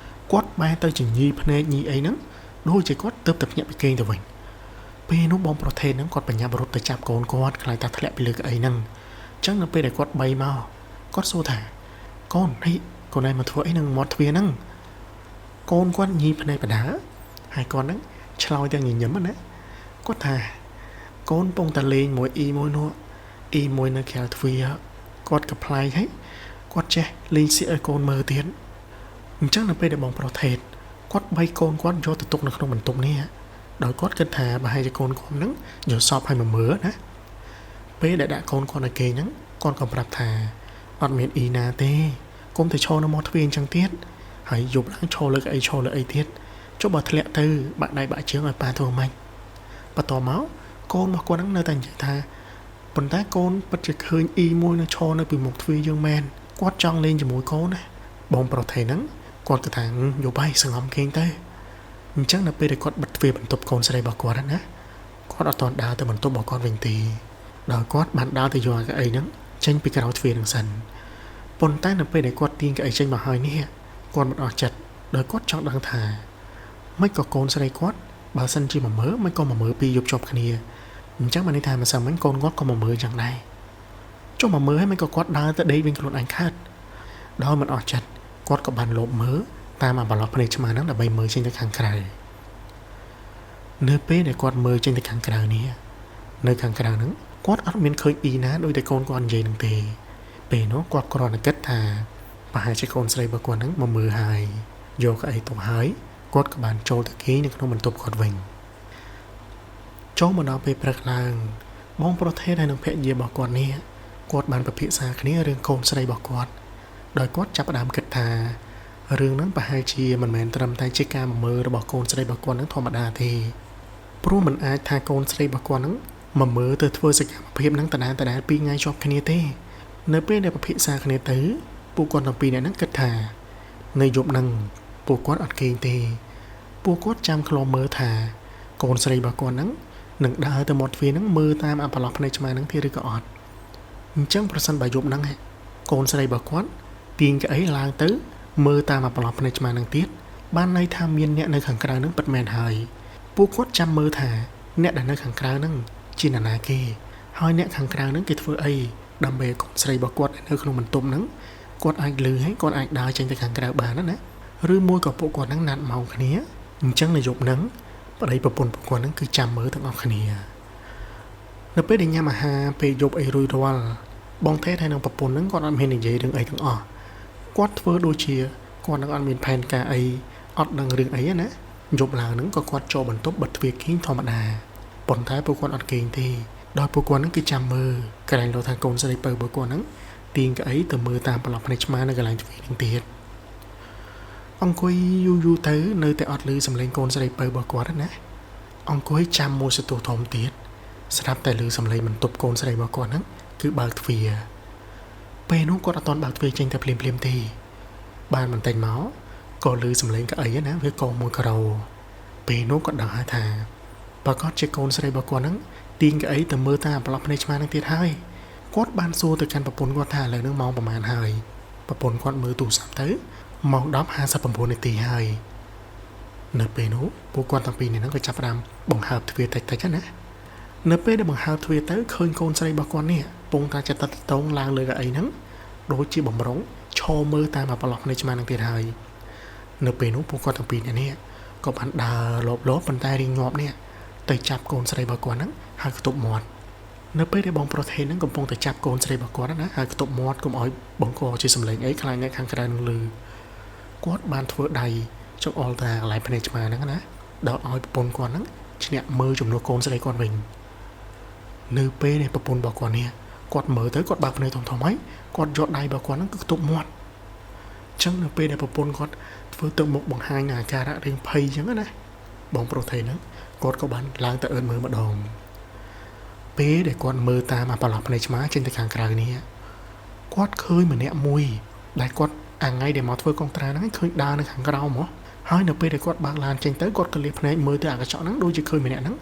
គាត់បែរទៅជាញីភ្នែកញីអីហ្នឹងដូចជាគាត់ទៅតែភ្ញាក់ពីគេងទៅវិញពេលនោះបងប្រថេនហ្នឹងគាត់បញ្ញាប់រត់ទៅចាប់កូនគាត់ខ្លាចតែធ្លាក់ពីលើកៅអីហ្នឹងអញ្ចឹងនៅពេលដែលគាត់បីមកគាត់សួរថាកូនហីកូនឯងមកធ្វើអីនឹងមាត់ទ្វារហ្នឹងកូនគាត់ញីភ្នែកបដាហើយគាត់ហ្នឹងឆ្លើយទាំងញញឹមណាគាត់ថាកូនពងតែលេងមួយអ៊ីមួយនោះអ៊ីមួយនៅក្រៅទ្វារគាត់ក៏ប្លែកហើយគាត់ចេះលេងសៀកឲ្យកូនមើលទៀតអញ្ចឹងនៅពេលដែលបងប្រុសថេតគាត់បីកូនគាត់យកទៅទុកនៅក្នុងបន្ទប់នេះដោយគាត់គិតថាប្រហែលជាកូនគាត់ហ្នឹងយកសពឲ្យមកមើលណាពេលដែលដាក់កូនគាត់នៅគេហ្នឹងគាត់ក៏ប្រាប់ថាអត់មានអ៊ីណាទេគុំតែឈរនៅមាត់ទ្វារអញ្ចឹងទៀតហើយយប់ឡើងឈរលើកៅអីឈរលើអីទៀតចុះបើធ្លាក់ទៅបាក់ដៃបាក់ជើងឲ្យប៉ាធ្វើម៉េចបន្ទាប់មកកូនរបស់គាត់ហ្នឹងនៅតែនិយាយថាប៉ុន្តែកូនពិតជាឃើញអ៊ីមួយនៅឈរនៅពីមុខទ្វារយើងមែនគាត់ចង់លេងជាមួយកូនណាបងប្រុសថេហ្នឹងគាត់ក៏ថាយប់ហើយសងំគេងទៅអញ្ចឹងនៅពេលដែលគាត់បិទទ្វារបន្ទប់កូនស្រីរបស់គាត់ណាគាត់អត់ទាន់ដើរទៅបន្ទប់របស់គាត់វិញទេដោយគាត់បានដើរទៅយកកៅអីហ្នឹងចេញពីក្រៅទ្វារហ្នឹងសិនប៉ុន្តែនៅពេលដែលគាត់ទាញកៅអីចេញមកហើយនេះគាត់មិនអស់ចិត្តដោយគាត់ចង់ដឹងថាមិនក៏កូនស្រីគាត់បើសិនជាមកមើលមិនក៏មកមើលពីយប់ជាប់គ្នាអញ្ចឹងបានន័យថាម្សិលមិញកូនគាត់ក៏មកមើលយ៉ាងដែរចុះមកមើលហើយមិនក៏គាត់ដើរទៅដេកវិញខ្លួនឯងខាត់ដោយមិនអស់ចិត្តគាត់ក៏បានលបមើលតាមអាបឡោះភ្នែកឆ្មាហ្នឹងដើម្បីមើលចេញទៅខាងក្រៅនៅពេលដែលគាត់មើលចេញទៅខាងក្រៅនេះនៅខាងក្រៅហ្នឹងគាត់អត់មានឃើញអ៊ីណាដោយតែកូនគាត់និយាយហ្នឹងទេពេលនោះគាត់គ្រាន់តែគិតថាប្រហែលជាកូនស្រីរបស់គាត់ហ្នឹងមកមើលហើយយកកៅអីទៅហើយគាត់ក៏បានចូលទៅគេងនៅក្នុងបន្ទប់គាត់វិញចូលមកដល់ពេលព្រឹកឡើងបងប្រុសថេតហើយនិងភរិយារបស់គាត់នេះគាត់បានពិភាក្សាគ្នារឿងកូនស្រីរបស់គាត់ដោយគាត់ចាប់ផ្ដើមគិតថារឿងហ្នឹងប្រហែលជាមិនមែនត្រឹមតែជាការមកមើលរបស់កូនស្រីរបស់គាត់ហ្នឹងធម្មតាទេព្រោះមិនអាចថាកូនស្រីរបស់គាត់ហ្នឹងមកមើលទៅធ្វើសកម្មភាពហ្នឹងដដែលៗ2ថ្ងៃជាប់គ្នាទេនៅពេលដែលពិភាក្សាគ្នាទៅពួកគាត់ទាំងពីរនាក់ហ្នឹងគិតថានៅយប់ហ្នឹងពួកគាត់អត់គេងទេពួកគាត់ចាំឃ្លាំមើលថាកូនស្រីរបស់គាត់ហ្នឹងនឹងដើរទៅមាត់ទ្វារហ្នឹងមើលតាមអាប្រឡោះភ្នែកឆ្មាហ្នឹងទេឬក៏អត់អញ្ចឹងប្រសិនបើយប់ហ្នឹងកូនស្រីរបស់គាត់ទាញកៅអីឡើងទៅមើលតាមអាប្រឡោះភ្នែកឆ្មាហ្នឹងទៀតបានន័យថាមានអ្នកនៅខាងក្រៅហ្នឹងពិតមែនហើយពួកគាត់ចាំមើលថាអ្នកដែលនៅខាងក្រៅហ្នឹងជានរណាគេហើយអ្នកខាងក្រៅហ្នឹងគេធ្វើអីដើម្បីឲ្យកូនស្រីរបស់គាត់នៅក្នុងបន្ទប់ហ្នឹងគាត់អាចលឺហើយគាត់អាចដើរចេញទៅខាងក្រៅបានណាឬមួយក៏ពួកគាត់ហ្នឹងណាត់ម៉ោងគ្នាអញ្ចឹងនៅយប់ហ្នឹងប្តីប្រពន្ធពួកគាត់ហ្នឹងគឺចាំមើលទាំងអស់គ្នានៅពេលដែលញ៉ាំអាហារពេលយប់អីរួចរាល់បងថេតហើយនឹងប្រពន្ធហ្នឹងគាត់អត់មាននិយាយរឿងអីទាំងអស់គាត់ធ្វើដូចជាគាត់នឹងអត់មានផែនការអីអត់ដឹងរឿងអីណាយប់ឡើងហ្នឹងក៏គាត់ចូលបន្ទប់បិទទ្វារគេងធម្មតាប៉ុន្តែពួកគាត់អត់គេងទេដោយពួកគាត់ហ្នឹងគឺចាំមើលក្រែងលោថាកូនស្រីពៅរបស់គាត់ហ្នឹងទាញកៅអីទៅមើលតាមប្រឡោះភ្នែកឆ្មានៅកន្លែងទ្វារហ្នឹងទៀតអង្គុយយូរយូរទៅនៅតែអត់ឮសំឡេងកូនស្រីពៅរបស់គាត់ណា អង្គុយចាំមួយសន្ទុះធំទៀតស្រាប់តែឮសំឡេងបន្ទប់កូនស្រីរបស់គាត់ហ្នឹងគឺបើកទ្វារពេលនោះគាត់អត់ទាន់បើកទ្វារចេញតែភ្លាមៗទេបានបន្តិចមកក៏ឮសំឡេងកៅអីណាវាកោមួយការ៉ូពេលនោះគាត់ដឹងហើយថាប្រកាសជាកូនស្រីរបស់គាត់ហ្នឹងទាញកៅអីទៅមើលតាមប្រឡោះភ្នែកឆ្មាហ្នឹងទៀតហើយគាត់បានសួរទៅកាន់ប្រពន្ធគាត់ថាឥឡូវហ្នឹងម៉ោងប្រហែលហើយប្រពន្ធគាត់មើលទូរស័ព្ទទៅម៉ោង10:59នាទីហើយនៅពេលនោះពួកគាត់ទាំងពីរនាក់ហ្នឹងក៏ចាប់ផ្ដើមបង្ហើបទ្វារតិចៗណានៅពេលដែលបង្ហើបទ្វារទៅឃើញកូនស្រីរបស់គាត់នេះពងតែចិត្តតតងឡើងលើកៅអីហ្នឹងដូចជាបំរុងឈរមើលតាមប្រឡោះភ្នែកឆ្មាហ្នឹងទៀតហើយនៅពេលនោះពួកគាត់ទាំងពីរនាក់នេះក៏បានដើរលបៗប៉ុន្តែរៀងងាប់នេះទៅចាប់កូនស្រីរបស់គាត់ហ្នឹងហើយខ្ទប់មាត់នៅពេលដែលបងប្រុសថេនហ្នឹងកំពុងតែចាប់កូនស្រីរបស់គាត់ណាហើយខ្ទប់មាត់កុំឲ្យបង្កជាសម្លេងអីខ្លាចអ្នកខាងក្រៅនឹងឮគាត់បានធ្វើដៃចង្អុលតាកន្លែងភ្នែកឆ្មាហ្នឹងណាដល់ឲ្យប្រពន្ធគាត់ហ្នឹងឈ្នាក់មើលជំនួសកូនស្រីគាត់វិញនៅពេលដែលប្រពន្ធរបស់គាត់នេះគាត់មើលទៅគាត់បើកភ្នែកធំៗហើយគាត់យកដៃរបស់គាត់ហ្នឹងគឺខ្ទប់មាត់អញ្ចឹងនៅពេលដែលប្រពន្ធគាត់ធ្វើទឹកមុខបង្ហាញអាការៈរាងភ័យអញ្ចឹងណាបងប្រុសថេនហ្នឹងគាត់ក៏បានឡើងទៅអើតមើលម្ដងពេលដែលគាត់មើលតាមអាប្រឡោះភ្នែកឆ្មាចេញទៅខាងក្រៅនេះគាត់ឃើញម្នាក់មួយដែលគាត់អាថ្ងៃដែលមកធ្វើកុងត្រាហ្នឹងឃើញដើរនៅខាងក្រោមហ៎ហើយនៅពេលដែលគាត់បើកឡានចេញទៅគាត់ក៏លាភ្នែកមើលទៅអាកញ្ចក់ហ្នឹងដូចជាឃើញម្នាក់ហ្នឹង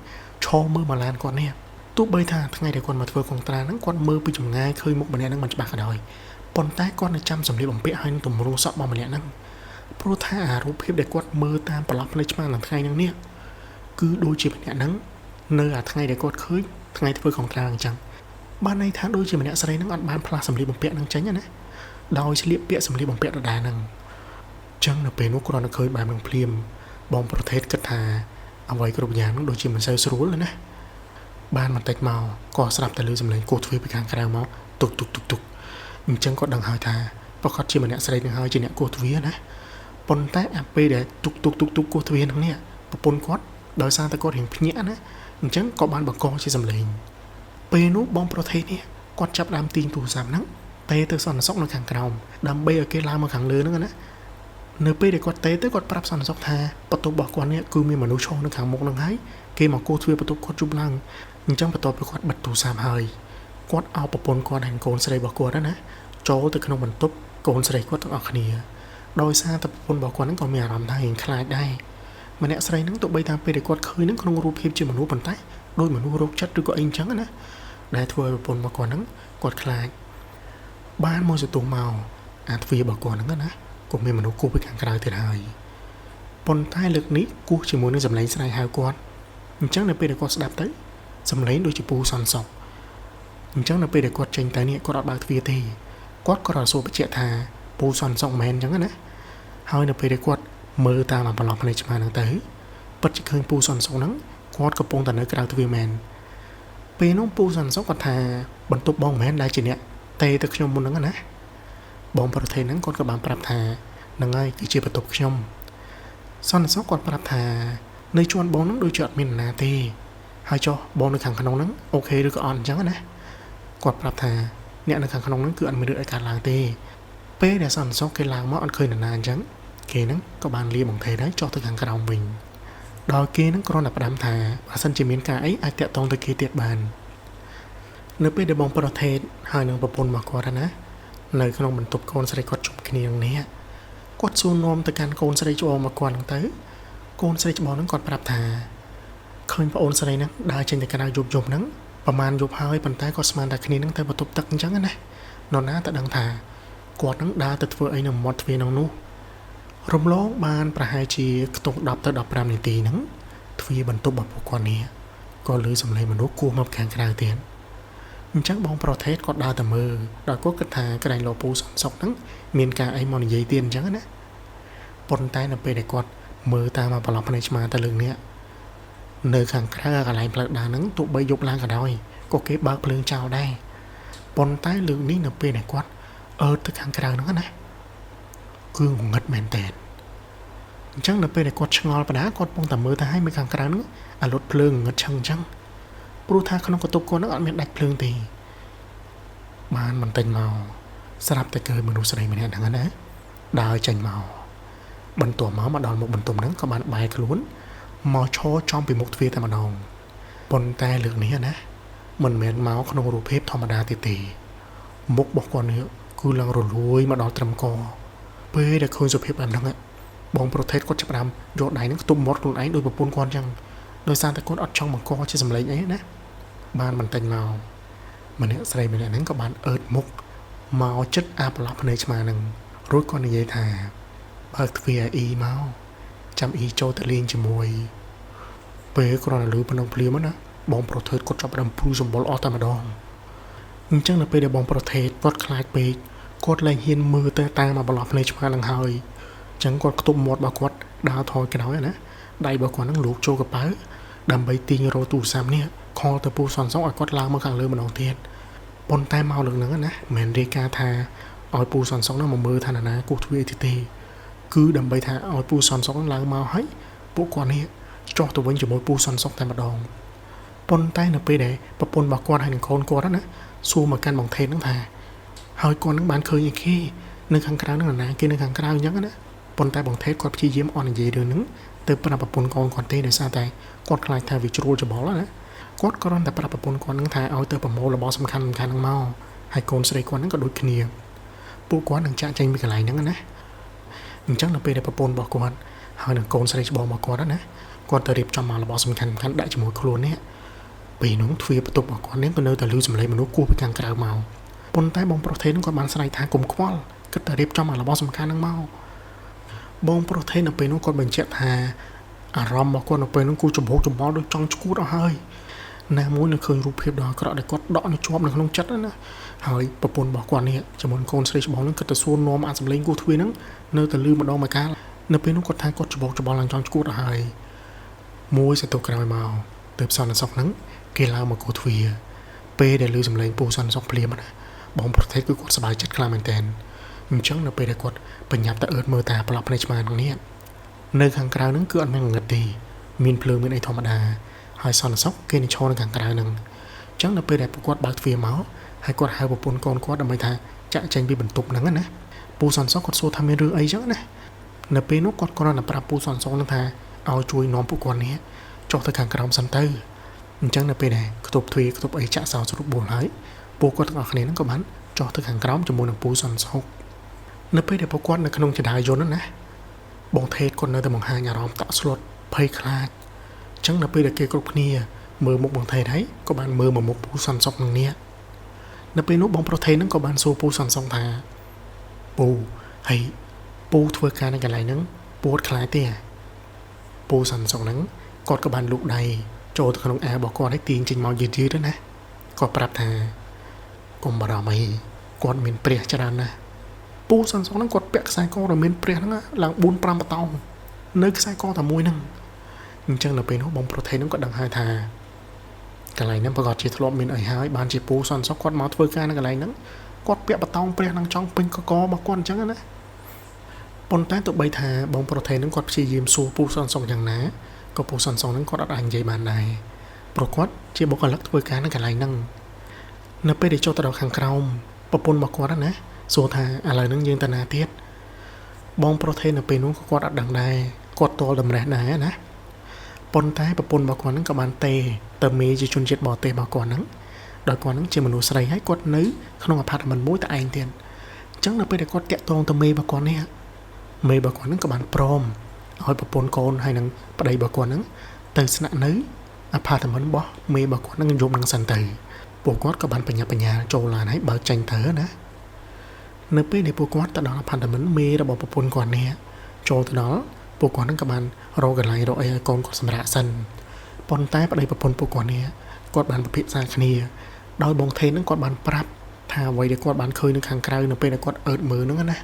ឈរមើលមកឡានគាត់នេះទោះបីថាថ្ងៃដែលគាត់មកធ្វើកុងត្រាហ្នឹងគាត់មើលពីចម្ងាយឃើញមុខម្នាក់ហ្នឹងមិនច្បាស់ក៏ដោយប៉ុន្តែគាត់នៅចាំសម្លៀកបំពាក់ហើយនឹងទម្រង់សក់របស់ម្នាក់ហ្នឹងព្រោះថាអារូបភាពដែលគាត់មើលតាមប្រឡោះភ្នែកឆ្មានៅថ្ងៃហ្នឹងនេះគឺដូចជាម្នាក់ហ្នឹងនៅអាថ្ងៃដែលគាត់ឃើញថ្ងៃធ្វើកុងត្រាអញ្ចឹងបានន័យថាដូចជាម្នាក់ស្រីហ្នឹងអត់បានផ្លាស់សម្លៀកបំពាក់ហ្នឹងចេញណាដោយស្លៀកពាក់សម្លៀកបំពាក់ដដែលហ្នឹងចឹងនៅពេលនោះគ្រាន់តែឃើញបែបហ្នឹងភ្លាមបងប្រធេតគិតថាអ្វីគ្រប់យ៉ាងហ្នឹងដូចជាមិនសូវស្រួលណាបានបន្តិចមកក៏ស្រាប់តែឮសំឡេងគោះទ្វារពីខាងក្រៅមកទុកទុកទុកទុកអញ្ចឹងគាត់ដឹងហើយថាប្រកាសជាម្នាក់ស្រីនឹងហើយជាអ្នកគោះទ្វារណាប៉ុន្តែអាពេលដែលទុកទុកទុកទុកគោះទ្វារហ្នឹងនេះប្រពន្ធគាត់ដោយសារតែគាត់រៀងភ្ញាក់ណាអញ្ចឹងក៏បានបង្កជាសំឡេងពេលនោះបងប្រធេតនេះគាត់ចាប់ដើមទាញទូរស័ព្ទហ្នឹងទេទៅសន្តិសុខនៅខាងក្រោមដើម្បីឲ្យគេឡើងមកខាងលើហ្នឹងណានៅពេលដែលគាត់ទេទៅគាត់ប្រាប់សន្តិសុខថាបន្ទប់របស់គាត់នេះគឺមានមនុស្សឈរនៅខាងមុខហ្នឹងហើយគេមកគោះទ្វារបន្ទប់គាត់ជប់ឡើងអញ្ចឹងបន្ទាប់ពីគាត់បិទទូរស័ព្ទហើយគាត់ឲ្យប្រពន្ធគាត់និងកូនស្រីរបស់គាត់ណាចូលទៅក្នុងបន្ទប់កូនស្រីគាត់ទាំងអស់គ្នាដោយសារតែប្រពន្ធរបស់គាត់ហ្នឹងក៏មានអារម្មណ៍ថារៀងខ្លាចដែរម្នាក់ស្រីហ្នឹងទោះបីតាមពេលដែលគាត់ឃើញហ្នឹងក្នុងរូបភាពជាមនុស្សប៉ុន្តែដោយមនុស្សរោគចិត្តឬក៏អីអញ្ចឹងណាដែលធ្វើឲ្យប្រពន្ធរបស់គាត់ហ្នឹងគាត់ខ្លាចបានមកសន្ទុះមកអាទ្វាររបស់គាត់ហ្នឹងណាក៏មានមនុស្សគោះពីខាងក្រៅទៀតហើយប៉ុន្តែលើកនេះគោះជាមួយនឹងសម្លេងស្រែកហៅគាត់អញ្ចឹងនៅពេលដែលគាត់ស្ដាប់ទៅសម្លេងដូចជាពូសន្សុកអញ្ចឹងនៅពេលដែលគាត់ចេញទៅនេះគាត់អត់បើកទ្វារទេគាត់ក៏រសួរបញ្ជាក់ថាពូសន្សុកមែនអញ្ចឹងណាហើយនៅពេលដែលគាត់មើលតាមអាប្រឡោះភ្នែកឆ្មាហ្នឹងទៅពិតជាឃើញពូសន្សុកហ្នឹងគាត់កំពុងតែនៅក្រៅទ្វារមែនពេលនោះពូសន្សុកគាត់ថាបន្ទប់បងមែនដែលជាអ្នកទេទៅខ្ញុំមុនហ្នឹងណាបងប្រធេនហ្នឹងគាត់ក៏បានប្រាប់ថាហ្នឹងហើយគឺជាបន្ទប់ខ្ញុំសន្តិសុខគាត់ប្រាប់ថានៅជួនបងហ្នឹងដូចជាអត់មានណាទេហើយចុះបងនៅខាងក្នុងហ្នឹងអូខេឬក៏អត់អញ្ចឹងណាគាត់ប្រាប់ថាអ្នកនៅខាងក្នុងហ្នឹងគឺអត់មានរឿងអីកើតឡើងទេពេលដែលសន្តិសុខគេឡើងមកអត់ឃើញនរណាអញ្ចឹងគេហ្នឹងក៏បានលាបងថេដែរចុះទៅខាងក្រោមវិញដល់គេហ្នឹងគ្រាន់តែផ្ដាំថាបើសិនជាមានការអីអាចតាក់ទងទៅគេទៀតបាននៅពេលដែលបងប្រធេតហើយនឹងប្រពន្ធរបស់គាត់ណានៅក្នុងបន្ទប់កូនស្រីគាត់ជុំគ្នានឹងនេះគាត់សួរនាំទៅកាន់កូនស្រីច្បងមកគាត់ហ្នឹងទៅកូនស្រីច្បងហ្នឹងគាត់ប្រាប់ថាឃើញប្អូនស្រីហ្នឹងដើរចេញទៅក្រៅយប់ៗហ្នឹងប្រហែលយប់ហើយប៉ុន្តែគាត់ស្មានតែគ្នាហ្នឹងទៅបន្ទប់ទឹកអញ្ចឹងណានរណាទៅដឹងថាគាត់ហ្នឹងដើរទៅធ្វើអីនៅមាត់ទ្វារហ្នឹងនោះរំលងបានប្រហែលជាខ្ទង់10ទៅ15នាទីហ្នឹងទ្វារបន្ទប់របស់ពួកគាត់នេះក៏ឮសំឡេងមនុស្សគោះមកខាងក្រៅទៀតអញ្ចឹងបងប្រធេតគាត់ដើរទៅមើលដល់គាត់គិតថាក្រែងលោពូសំសុកហ្នឹងមានការអីមកនិយាយទៀតអញ្ចឹងណាប៉ុន្តែនៅពេលដែលគាត់មើលតាមប្រឡោះភ្នែកឆ្មាទៅលើនេះនៅខាងក្រៅកន្លែងផ្លូវដើរហ្នឹងទោះបីយប់ឡើងក៏ដោយក៏គេបើកភ្លើងចោលដែរប៉ុន្តែលើកនេះនៅពេលដែលគាត់អើតទៅខាងក្រៅហ្នឹងណាគឺងងឹតមែនតើអញ្ចឹងនៅពេលដែលគាត់ឆ្ងល់បដាគាត់ពងតែមើលទៅឲ្យមើលខាងក្រៅហ្នឹងអាលុតភ្លើងងឹតឆឹងអញ្ចឹងព្រោះថាក្នុងកន្ទប់គាត់ហ្នឹងអត់មានដាច់ភ្លើងទេបានបន្តិចមកស្រាប់តែឃើញមនុស្សស្រីម្នាក់ហ្នឹងណាដើរចេញមកបន្ទាប់មកដល់មុខបន្ទប់ហ្នឹងក៏បានបែរខ្លួន មកឈរចំពីមុខទ្វារតែម្ដងប៉ុន្តែលើកនេះណាមិនមែនមកក្នុងរូបភាពធម្មតាទៀតទេមុខរបស់គាត់នេះគឺឡើងរលួយមកដល់ត្រឹមកពេលដែលឃើញសភាពបែបហ្នឹងបងប្រថេតគាត់ចាប់ផ្ដើមយកដៃហ្នឹងខ្ទប់មាត់ខ្លួនឯងដោយប្រពន្ធគាត់ចឹងដោយសារតែគាត់អត់ចង់បង្កជាសម្លេងអីណាបានបន្តិចមកម្នាក់ស្រីម្នាក់ហ្នឹងក៏បានអើតមុខមកចិត្តអាប្រឡោះភ្នែកឆ្មាហ្នឹងរួចគាត់និយាយថាបើកទ្វារឲ្យអ៊ីមកចាំអ៊ីចូលទៅលេងជាមួយពេលគ្រាន់តែលឺប៉ុណ្ណឹងភ្លាមណាបងប្រថេតគាត់ចាប់ផ្ដើមព្រួយសម្បុរអស់តែម្ដងអញ្ចឹងនៅពេលដែលបងប្រថេតគាត់ខ្លាចពេកគាត់លែងហ៊ានមើលទៅតាមអាប្រឡោះភ្នែកឆ្មាហ្នឹងហើយអញ្ចឹងគាត់ខ្ទប់មាត់របស់គាត់ដើរថយក្រោយណាដៃរបស់គាត់ហ្នឹងលូកចូលកប៉ៅដើម្បីទាញរកទូរស័ព្ទនេះខលទៅពូសន្សុកឲ្យគាត់ឡើងមកខាងលើម្ដងទៀតប៉ុន្តែមកលើកហ្នឹងណាមិនមែនរាយការណ៍ថាឲ្យពូសន្សុកហ្នឹងមកមើលថាណាគោះទ្វារទេគឺដើម្បីថាឲ្យពូសន្សុកហ្នឹងឡើងមកហើយពួកគាត់នេះចុះទៅវិញជាមួយពូសន្សុកតែម្ដងប៉ុន្តែនៅពេលដែលប្រពន្ធរបស់គាត់ហើយនឹងកូនគាត់ណាសួរមកកាន់បងថេតហ្នឹងថាហើយគាត់ហ្នឹងបានឃើញអីគេនៅខាងក្រៅហ្នឹងណាគេនៅខាងក្រៅអញ្ចឹងណាប៉ុន្តែបងថេតគាត់ព្យាយាមអត់និយាយរឿងហ្នឹងទៅប្រាប់ប្រពន្ធកូនគាត់ទេដោយសារតែគាត់ខ្លាចថាវាជ្រួលច្បល់ណាគាត់គ្រាន់តែប្រាប់ប្រពន្ធគាត់ហ្នឹងថាឲ្យទៅប្រមូលរបស់សំខាន់សំខាន់ហ្នឹងមកហើយកូនស្រីគាត់ហ្នឹងក៏ដូចគ្នាពួកគាត់នឹងចាក់ចេញពីកន្លែងហ្នឹងណាអញ្ចឹងនៅពេលដែលប្រពន្ធរបស់គាត់ហើយនឹងកូនស្រីច្បងរបស់គាត់ណាគាត់ទៅរៀបចំមករបស់សំខាន់សំខាន់ដាក់ជាមួយខ្លួននេះពេលនោះទ្វារបន្ទប់របស់គាត់នេះក៏នៅតែលឺសំឡេងមនុស្សគោះពីខាងក្រៅមកប៉ុន្តែបងប្រុសថេនគាត់បានស្រែកថាកុំខ្វល់គិតតែរៀបចំរបស់សំខាន់ហ្នឹងមកបងប្រុសថេននៅពេលនោះគាត់បញ្ជាក់ថាអារម្មណ៍របស់គាត់នៅពេលនោះគូចំហចំបល់ដូចចង់ឈួតអស់ហើយណាមួយនៅឃើញរូបភាពដ៏អាក្រក់ដែលគាត់ដកនៅជាប់នៅក្នុងចិត្តណាហើយប្រពន្ធរបស់គាត់នេះជាមួយកូនស្រីច្បងហ្នឹងគិតតែសួរនាំអាសំឡេងគោះទ្វារហ្នឹងនៅតែលឺម្ដងម្កាលនៅពេលនោះគាត់ថាគាត់ច្បោកច្បល់ឡើងចង់ឈួតអស់ហើយមួយសន្ទុះក្រោយមកទើបសន្តិសុខហ្នឹងគេឡើងមកគោះទ្វារពេលដែលលឺសំឡេងពូសន្តិសុខភ្លាមណាបងប្រថេតគឺគាត់សប្បាយចិត្តខ្លាំងមែនទែនអញ្ចឹងនៅពេលដែលគាត់បញ្ញាប់តែអើតមើលតាប្រឡប់ភ្នែកឆ្មាហ្នឹងនេះនៅខាងក្រៅហ្នឹងគឺអត់មានងងឹតទេមានភ្លើងមានអីធម្មតាហើយសន្តិសុខគេនឹងឈរនៅខាងក្រៅហ្នឹងអញ្ចឹងនៅពេលដែលពួកគាត់បើកទ្វារមកហើយគាត់ហៅប្រពន្ធកូនគាត់ដើម្បីថាចាក់ចេញពីបន្ទប់ហ្នឹងណាពូសន្តិសុខគាត់សួរថាមានរឿងអីចឹងណានៅពេលនោះគាត់គ្រាន់តែប្រាប់ពូសន្តិសុខហ្នឹងថាឲ្យជួយនាំពួកគាត់នេះចុះទៅខាងក្រោមសិនទៅអញ្ចឹងនៅពេលដែលខ្ទប់ទ្វារខ្ទប់អីចាក់សោស្រួលបួលហើយពួកគាត់ទាំងអស់គ្នាហ្នឹងក៏បានចុះទៅខាងក្រោមជាមួយនឹងពូសន្តិសុខនៅពេលដែលពួកគាត់នៅក្នុងចដាយន្តហ្នឹងណាបងថេតគាត់នៅតែបង្ហាញអារម្មណ៍តក់ស្លុតភ័យខ្លាចអញ្ចឹងនៅពេលដែលគេគ្រប់គ្នាមើលមុខបងថេតហើយក៏បានមើលមកមុខពូសន្តិសុខនឹងនេះនៅពេលនោះបងប្រុសថេតហ្នឹងក៏បានសួរពូសន្តិសុខថាពូហើយពូធ្វើការនៅកន្លែងហ្នឹងពូអត់ខ្លាចទេពូសន្តិសុខហ្នឹងគាត់ក៏បានលូកដៃចូលទៅក្នុងអាវរបស់គាត់ឲ្យទាញចេញមកយឺតៗណាគាត់ប្រាប់ថាកុំបារម្ភអីគាត់មានព្រះច្រើនណាស់ពូសន្តិសុខហ្នឹងគាត់ពាក់ខ្សែកដែលមានព្រះហ្នឹងឡើង4 5បតោងនៅខ្សែកតែមួយហ្នឹងអញ្ចឹងនៅពេលនោះបងប្រថេហ្នឹងក៏ដឹងហើយថាកន្លែងហ្នឹងប្រកាសជាធ្លាប់មានអីហើយបានជាពូសន្តិសុខគាត់មកធ្វើការនៅកន្លែងហ្នឹងគាត់ពាក់បតោងព្រះហ្នឹងចង់ពេញកករបស់គាត់អញ្ចឹងណាប៉ុន្តែទោះបីថាបងប្រថេហ្នឹងគាត់ព្យាយាមសួរពូសន្តិសុខយ៉ាងណាក៏ពូសន្តិសុខហ្នឹងគាត់អត់អាចនិយាយបានដែរព្រោះគាត់ជាបុគ្គលិកធ្វើការនៅកន្លែងហ្នឹងនៅពេលដែលចូលទៅដល់ខាងក្រោមប្រពន្ធរបស់គាត់ណាសួរថាឥឡូវហ្នឹងយើងទៅណាទៀតបងប្រថេនៅពេលនោះក៏គាត់អត់ដឹងដែរគាត់តល់តម្រេះដែរណាប៉ុន្តែប្រពន្ធរបស់គាត់ហ្នឹងក៏បានទេទៅមេជាជនជាតិបរទេសរបស់គាត់ហ្នឹងដោយគាត់ហ្នឹងជាមនុស្សស្រីហើយគាត់នៅក្នុងអាផាតមិនមួយតែឯងទៀតអញ្ចឹងនៅពេលដែលគាត់តាក់ទងទៅមេរបស់គាត់នេះមេរបស់គាត់ហ្នឹងក៏បានព្រមឲ្យប្រពន្ធកូនហើយនឹងប្តីរបស់គាត់ហ្នឹងទៅស្នាក់នៅអាផាតមិនរបស់មេរបស់គាត់ហ្នឹងយំនឹងសិនទៅពួកគាត់ក៏បានបញ្ញាបញ្ញាចូលឡានហើយបើកចេញទៅណានៅពេលដែលពួកគាត់ទៅដល់អាផាតមិនមេរបស់ប្រពន្ធគាត់នេះចូលទៅដល់ពួកគាត់ហ្នឹងក៏បានរកកន្លែងរកអីឲ្យកូនគាត់សម្រាកសិនប៉ុន្តែប្តីប្រពន្ធពួកគាត់នេះគាត់បានពិភាក្សាគ្នាដោយបងថេនហ្នឹងគាត់បានប្រាប់ថាអ្វីដែលគាត់បានឃើញនៅខាងក្រៅនៅពេលដែលគាត់អើតមើលហ្នឹងណា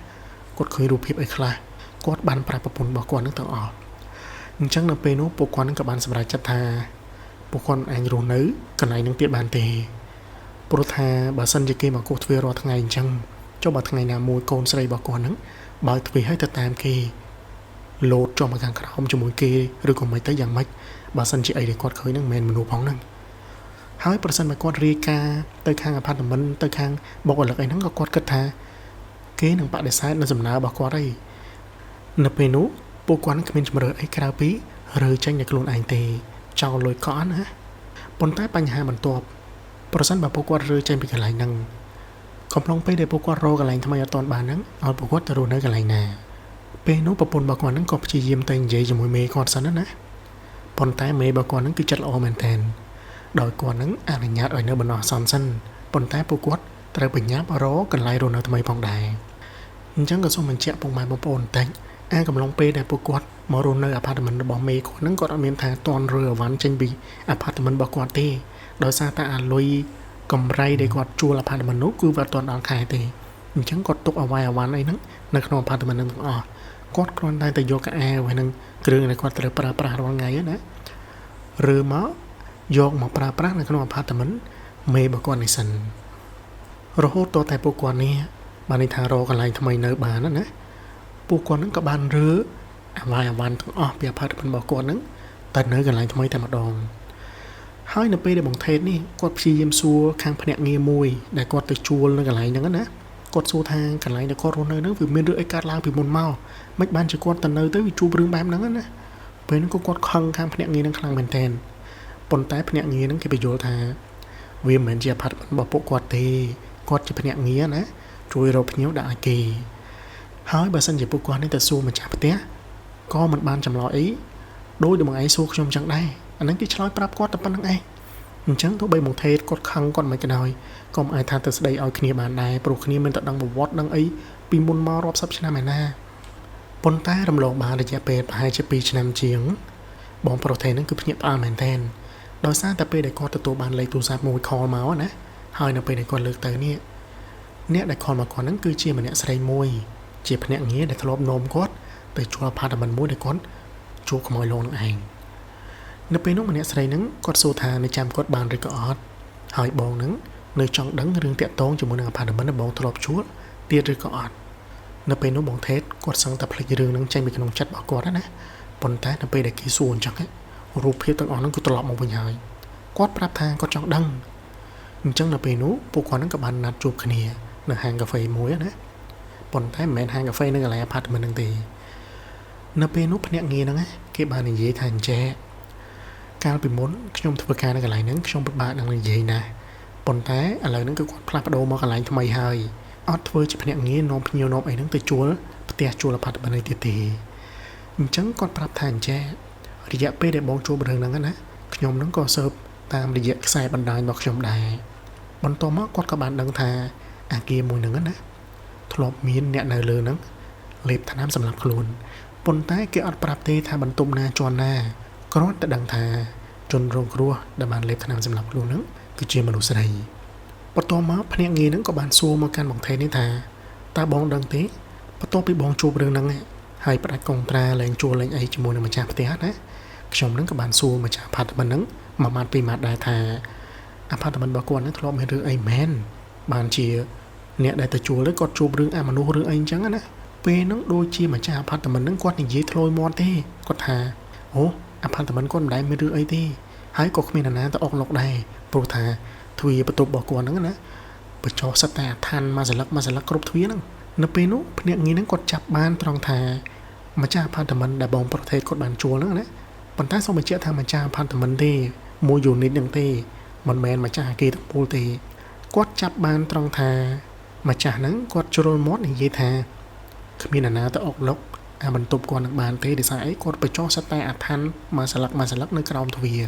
គាត់ឃើញរូបភាពអីខ្លះគាត់បានប្រាប់ប្រពន្ធរបស់គាត់ហ្នឹងទាំងអស់អញ្ចឹងនៅពេលនោះពួកគាត់ហ្នឹងក៏បានសម្រេចចិត្តថាពួកគាត់អាចរស់នៅកន្លែងហ្នឹងទៀតបានទេព្រោះថាបើសិនជាគេមកគោះទ្វាររាល់ថ្ងៃអញ្ចឹងចុះបើថ្ងៃណាមួយកូនស្រីរបស់គាត់ហ្នឹងបើកទ្វារឲ្យទៅតាមគេលោតចុះមកខាងក្រោមជាមួយគេឬក៏មិនទៅយ៉ាងម៉េចបើសិនជាអីដែលគាត់ឃើញហ្នឹងមិនមែនមនុស្សផងហ្នឹងហើយប្រសិនបើគាត់រាយការណ៍ទៅខាងអាផាតមិនទៅខាងបុគ្គលិកអីហ្នឹងក៏គាត់គិតថាគេនឹងបដិសេធនៅសំណើរបស់គាត់អីនៅពេលនោះពួកគាត់នឹងគ្មានជម្រើសអីក្រៅពី រើចេញដោយខ្លួនឯងទេចោលលុយកក់ណាប៉ុន្តែបញ្ហាបន្ទាប់ប្រសិនបើពួកគាត់រើចេញពីកន្លែងហ្នឹងកំឡុងពេលដែលពួកគាត់រកកន្លែងថ្មីអត់ទាន់បានហ្នឹងឲ្យពួកគាត់ទៅរស់នៅកន្លែងណាពេលនោះប្រពន្ធរបស់គាត់ហ្នឹងក៏ព្យាយាមតែនិយាយជាមួយមេគាត់សិនណាប៉ុន្តែមេរបស់គាត់ហ្នឹងគឺចិត្តល្អមែនទែនដោយគាត់ហ្នឹងអនុញ្ញាតឲ្យនៅបណ្ដោះអាសន្នសិនប៉ុន្តែពួកគាត់ត្រូវបញ្ញាប់រកកន្លែងរស់នៅថ្មីផងដែរអញ្ចឹងក៏សូមបញ្ជាក់ពុកម៉ែបងប្អូនបន្តិចអាកំឡុងពេលដែលពួកគាត់មករស់នៅអាផាតមិនរបស់មេគាត់ហ្នឹងគាត់អត់មានថាតន់រើអវ៉ាន់ចេញពីអាផាតមិនរបស់គាត់ទេដោយសារតែអាលុយកម្រៃដែលគាត់ជួលអាផាតមិននោះគឺវាអត់ទាន់ដល់ខែទេអញ្ចឹងគាត់ទុកអវ៉ៃអវ៉ាន់អីហ្នឹងនៅក្នុងអាផាតមិនហ្នឹងទាំងអស់គាត់គ្រាន់តែទៅយកកៅអៅហើយនឹងគ្រឿងដែលគាត់ត្រូវប្រើប្រាស់រាល់ថ្ងៃណាឬមកយកមកប្រើប្រាស់នៅក្នុងអាផាតមិនមេរបស់គាត់នេះសិនរហូតតតែពួកគាត់នេះបានន័យថារកកន្លែងថ្មីនៅបានណាពួកគាត់ហ្នឹងក៏បានរើអវ៉ៃអវ៉ាន់ទាំងអស់ពីអាផាតមិនរបស់គាត់ហ្នឹងតែនៅកន្លែងថ្មីតែម្ដងហើយនៅពេលដែលបងថេតនេះគាត់ព្យាយាមសួរខាងភ្នាក់ងារមួយដែលគាត់ទៅជួលនៅកន្លែងហ្នឹងណាគាត់សួរថាកន្លែងដែលគាត់រស់នៅហ្នឹងវាមានរឿងអីកើតឡើងពីមុនមកមិនបានជាគាត់ទៅនៅទៅវាជួបរឿងបែបហ្នឹងណាពេលហ្នឹងក៏គាត់ខឹងខាងភ្នាក់ងារហ្នឹងខ្លាំងមែនទែនប៉ុន្តែភ្នាក់ងារហ្នឹងគេបញ្យល់ថាវាមិនមែនជាអាផាតមិនរបស់ពួកគាត់ទេគាត់ជាភ្នាក់ងារណាជួយរកភ្ញៀវដាក់ឲ្យគេហើយបើសិនជាពួកគាត់នេះទៅសួរម្ចាស់ផ្ទះក៏មិនបានចម្លើយអីដោយតែបងឯងសួរខ្ញុំចឹងដែរអាហ្នឹងគេឆ្លើយប្រាប់គាត់តែប៉ុណ្្នឹងឯងអញ្ចឹងទោះបីបងថេតគាត់ខឹងគាត់មិនក៏ដោយក៏មិនអាចថាទៅស្ដីឲ្យគ្នាបានដែរព្រោះគ្នាមិនទៅដឹងប្រវត្តិដឹងអីពីមុនមករាប់សិបឆ្នាំឯណាប៉ុន្តែរំលងបានរយៈពេលប្រហែលជា2ឆ្នាំជាងបងប្រុសថេហ្នឹងគឺភ្ញាក់ផ្អើលមែនទែនដោយសារតែពេលដែលគាត់ទទួលបានលេខទូរស័ព្ទមួយ call មកណាហើយនៅពេលដែលគាត់លើកទៅនេះអ្នកដែល call មកគាត់ហ្នឹងគឺជាម្នាក់ស្រីមួយជាភ្នាក់ងារដែលធ្លាប់នាំគាត់ទៅជួលអាផាតមិនមួយដែលគាត់ជួបខ្មោចលងនឹងឯងនៅពេលនោះម្នាក់ស្រីហ្នឹងគាត់សួរថានៅចាំគាត់បានឬក៏អត់ហើយបងហ្នឹងនៅចង់ដឹងរឿងតាក់ទងជាមួយនឹងអាផាតមិនដែលបងធ្លាប់ជួលទៀតឬក៏អត់នៅពេលនោះបងថេតគាត់សឹងតែភ្លេចរឿងហ្នឹងចេញពីក្នុងចិត្តរបស់គាត់ណាប៉ុន្តែនៅពេលដែលគេសួរអញ្ចឹងរូបភាពទាំងអស់ហ្នឹងគឺត្រឡប់មកវិញហើយគាត់ប្រាប់ថាគាត់ចង់ដឹងអញ្ចឹងនៅពេលនោះពួកគាត់ហ្នឹងក៏បានណាត់ជួបគ្នានៅហាងកាហ្វេមួយណាប៉ុន្តែមិនមែនហាងកាហ្វេនៅកន្លែងអាផាតមិនហ្នឹងទេនៅពេលនោះភ្នាក់ងារហ្នឹងគេបាននិយាយថាអញ្ចេះកាលពីមុនខ្ញុំធ្វើការនៅកន្លែងហ្នឹងខ្ញុំពិបាកនឹងនិយាយណាស់ប៉ុន្តែឥឡូវហ្នឹងគឺគាត់ផ្លាស់ប្ដូរមកកន្លែងថ្មីហើយអត់ធ្វើជាភ្នាក់ងារនាំភ្ញៀវនាំអីហ្នឹងទៅជួលផ្ទះជួលអាផាតមិនទៀតទេអញ្ចឹងគាត់ប្រាប់ថាអញ្ចេះរយៈពេលដែលបងជួបរឿងហ្នឹងណាខ្ញុំហ្នឹងក៏ស៊ើបតាមរយៈខ្សែបណ្ដាញរបស់ខ្ញុំដែរបន្ទាប់មកគាត់ក៏បានដឹងថាអាគារមួយហ្នឹងណាធ្លាប់មានអ្នកនៅលើហ្នឹងលេបថ្នាំសម្រាប់ខ្លួនប៉ុន្តែគេអត់ប្រាប់ទេថាបន្ទប់ណាជាន់ណាគ្រាន់តែដឹងថាជនរងគ្រោះដែលបានលេបថ្នាំសម្រាប់ខ្លួនហ្នឹងគឺជាមនុស្សស្រីបន្ទាប់មកភ្នាក់ងារហ្នឹងក៏បានសួរមកកាន់បងថេនេះថាតើបងដឹងទេបន្ទាប់ពីបងជួបរឿងហ្នឹងហើយផ្ដាច់កុងត្រាលែងជួលលែងអីជាមួយនឹងម្ចាស់ផ្ទះណាខ្ញុំហ្នឹងក៏បានសួរម្ចាស់អាផាតមិនហ្នឹងមួយម៉ាត់ពីរម៉ាត់ដែរថាអាផាតមិនរបស់គាត់ហ្នឹងធ្លាប់មានរឿងអីមែនបានជាអ្នកដែលទៅជួលទៅគាត់ជួបរឿងអាមនុស្សរឿងអីអញ្ចឹងណាពេលហ្នឹងដូចជាម្ចាស់អាផាតមិនហ្នឹងគាត់និយាយធ្លោយមាត់ទេគាត់ថាអូអាផាតមិនគាត់មិនដែលមានរឿងអីទេហើយក៏គ្មាននរណាទៅអុកលុកដែរព្រោះថាទ្វារបន្ទប់របស់គាត់ហ្នឹងណាបញ្ចុះសិតតែអាឋានមួយសន្លឹកមួយសន្លឹកគ្រប់ទ្វារហ្នឹងនៅពេលនោះភ្នាក់ងារហ្នឹងគាត់ចាប់បានត្រង់ថាម្ចាស់អាផាតមិនដែលបងប្រទេសគាត់បានជួលហ្នឹងណាប៉ុន្តែសូមបញ្ជាក់ថាម្ចាស់អាផាតមិនទេមួយយូនីតហ្នឹងទេមិនមែនម្ចាស់អាគារទាំងមូលទេគាត់ចាប់បានត្រង់ថាម្ចាស់ហ្នឹងគាត់ជ្រុលមាត់និយាយថាគ្មាននរណាទៅអុកលុកអាបន្ទប់គាត់នឹងបានទេដោយសារអីគាត់បញ្ចុះសិតតែអាឋានមួយសន្លឹកមួយសន្លឹកនៅក្រោមទ្វារ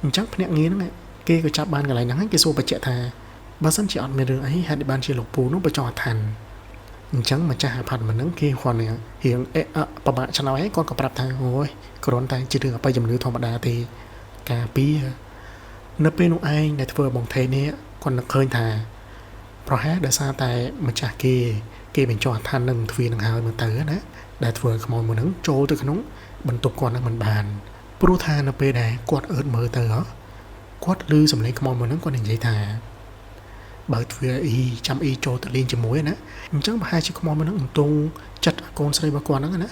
អញ្ចឹងភ្នាក់ងារហ្នឹងគេក៏ចាប់បានកន្លែងហ្នឹងគេសួរបញ្ជាក់ថាបើសិនជាអត់មានរឿងអីហេតុបានជាលោកពូនោះបញ្ចុះអាឋានអញ្ចឹងម្ចាស់អាផាតមិនហ្នឹងគេគ្រាន់តែរៀងអេអប្របាក់ឆ្លើយហើយគាត់ក៏ប្រាប់ថាអូយគ្រាន់តែជារឿងអបិយជំនឿធម្មតាទេការពារនៅពេលនោះឯងដែលធ្វើបងថេនេះគាត់នឹកឃើញថាប្រហែលដោយសារតែម្ចាស់គេបញ្ចុះអាឋាននឹងទ្វារនឹងហើយមើលទៅណាដែលធ្វើឲ្យខ្មោចមួយហ្នឹងចូលទៅក្នុងបន្ទប់គាត់នឹងមិនបានព្រោះថានៅពេលដែលគាត់អើតមើលទៅគាត់ឮសំឡេងខ្មោចមួយហ្នឹងគាត់និយាយថាបើទ្វារអ៊ីចាំអ៊ីចូលទៅលេងជាមួយណាអញ្ចឹងប្រហែលជាខ្មោចមួយហ្នឹងអន្ទងចិត្តកូនស្រីរបស់គាត់ហ្នឹងណា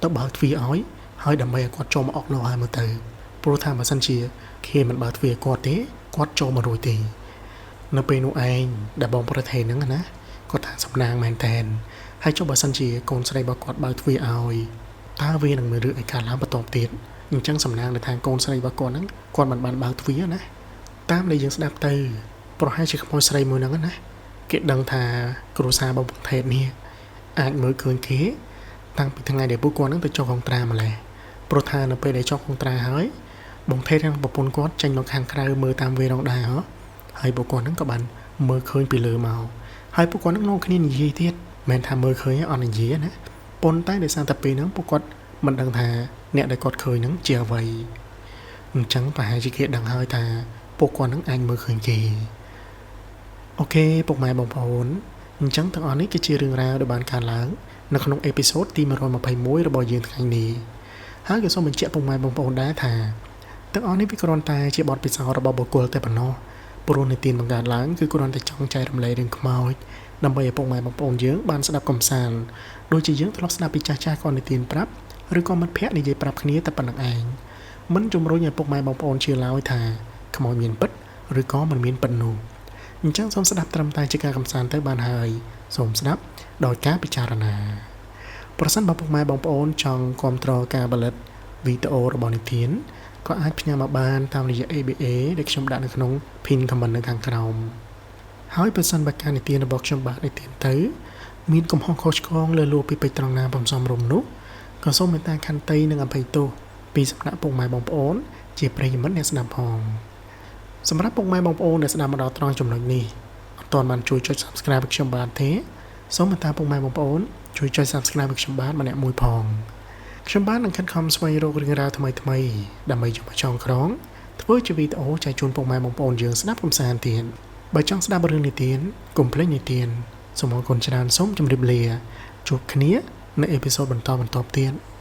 ទៅបើទ្វារឲ្យហើយដើម្បីឲ្យគាត់ចូលមកអុកលោហើយមើលទៅព្រោះថាបើសិនជាគេមិនបើទ្វារគាត់ទេគាត់ចូលមករួចទេនៅពេលនោះឯងដែលបងប្រទេសហ្នឹងណាគាត់ថាសំណាងមែនតែនហើយចុះបើសិនជាកូនស្រីរបស់គាត់បើទ្វារឲ្យតើវានឹងមានរឿងអីកើតឡើងបន្តទៀត អញ្ចឹងសំណាងដែលថាកូនស្រីរបស់គាត់ហ្នឹងគាត់មិនបានបើកទ្វារណាតាមដែលយើងស្ដាប់ទៅប្រហែលជាក្មួយស្រីមួយហ្នឹងណាគេដឹងថាគ្រួសាររបស់បងថេតនេះអាចមើលឃើញគេតាំងពីថ្ងៃដែលពួកគាត់ហ្នឹងទៅចុះកុងត្រាម្ល៉េះព្រោះថានៅពេលដែលចុះកុងត្រាហើយបងថេតនិងប្រពន្ធគាត់ចេញមកខាងក្រៅមើលតាមវេរងដែរហ៎ហើយពួកគាត់ហ្នឹងក៏បានមើលឃើញពីលើមកហើយពួកគាត់ហ្នឹងនាំគ្នានិយាយទៀតមិនថាមើលឃើញអត់និយាយណាប៉ុន្តែដោយសារតែពេលហ្នឹងពួកគាត់មិនដឹងថាអ្នកដែលគាត់ឃើញហ្នឹងជាអ្វីអញ្ចឹងប្រហែលជាគេដឹងហើយថាពួកគាត់ហ្នឹងអាចមើលឃើញគេOK ពុកម៉ែបងប្អូនអញ្ចឹងទាំងអស់នេះគឺជារឿងរ៉ាវដែលបានកើតឡើងនៅក្នុង episode ទី121របស់យើងថ្ងៃនេះហើយក៏សូមបញ្ជាក់ពុកម៉ែបងប្អូនដែរថាទាំងអស់នេះវាគ្រាន់តែជាបទពិសោធន៍របស់បុគ្គលតែប៉ុណ្ណោះព្រោះនិទានបង្កើតឡើងគឺគ្រាន់តែចង់ចែករំលែករឿងខ្មោចដើម្បីឲ្យពុកម៉ែបងប្អូនយើងបានស្ដាប់កម្សាន្តដូចជាយើងធ្លាប់ស្ដាប់ពីចាស់ៗគាត់និទានប្រាប់ឬក៏មិត្តភ័ក្តិនិយាយប្រាប់គ្នាតែប៉ុណ្្នឹងឯងមិនជំរុញឲ្យពុកម៉ែបងប្អូនជឿឡើយថាខ្មោចមានពិតឬក៏មិនមានពិតនោះអញ្ចឹងសូមស្ដាប់ត្រឹមតែជាការកម្សាន្តទៅបានហើយសូមស្ដាប់ដោយការពិចារណាប្រសិនបើពុកម៉ែបងប្អូនចង់គាំទ្រការផលិតវីដេអូរបស់និទានក៏អាចផ្ញើមកបានតាមរយៈ ABA ដែលខ្ញុំដាក់នៅក្នុង pin comment នៅខាងក្រោមហើយប្រសិនបើការនិទានរបស់ខ្ញុំបាទនិទានទៅមានកំហុសខុសឆ្គងលើលួពីពេចត្រង់ណាបំសំរុំនោះក៏សូមមេត្តាខន្តីនិងអភ័យទោសពីសំណាក់ពុកម៉ែបងប្អូនជាប្រិយមិត្តអ្នកស្ដាប់ផងសម្រាប់ពុកម៉ែបងប្អូនដែលស្ដាប់មកដល់ត្រង់ចំណុចនេះអត់ទាន់បានជួយចុច Subscribe ឲ្យខ្ញុំបាទទេសូមមេត្តាពុកម៉ែបងប្អូនជួយចុច Subscribe ឲ្យខ្ញុំបាទម្នាក់មួយផងខ្ញុំបាទនឹងខិតខំស្វែងរករឿងរ៉ាវថ្មីថ្មីដើម្បីយកមកចងក្រងធ្វើជាវីដេអូចែកជូនពុកម៉ែបងប្អូនយើងស្ដាប់កម្សាន្តទៀតបើចង់ស្ដាប់រឿងនិទានកុំភ្លេចនិទានសូមអរគុណច្រើនសូមជម្រាបលាជួបគ្នានៅ episode បន្តបន្តទៀត។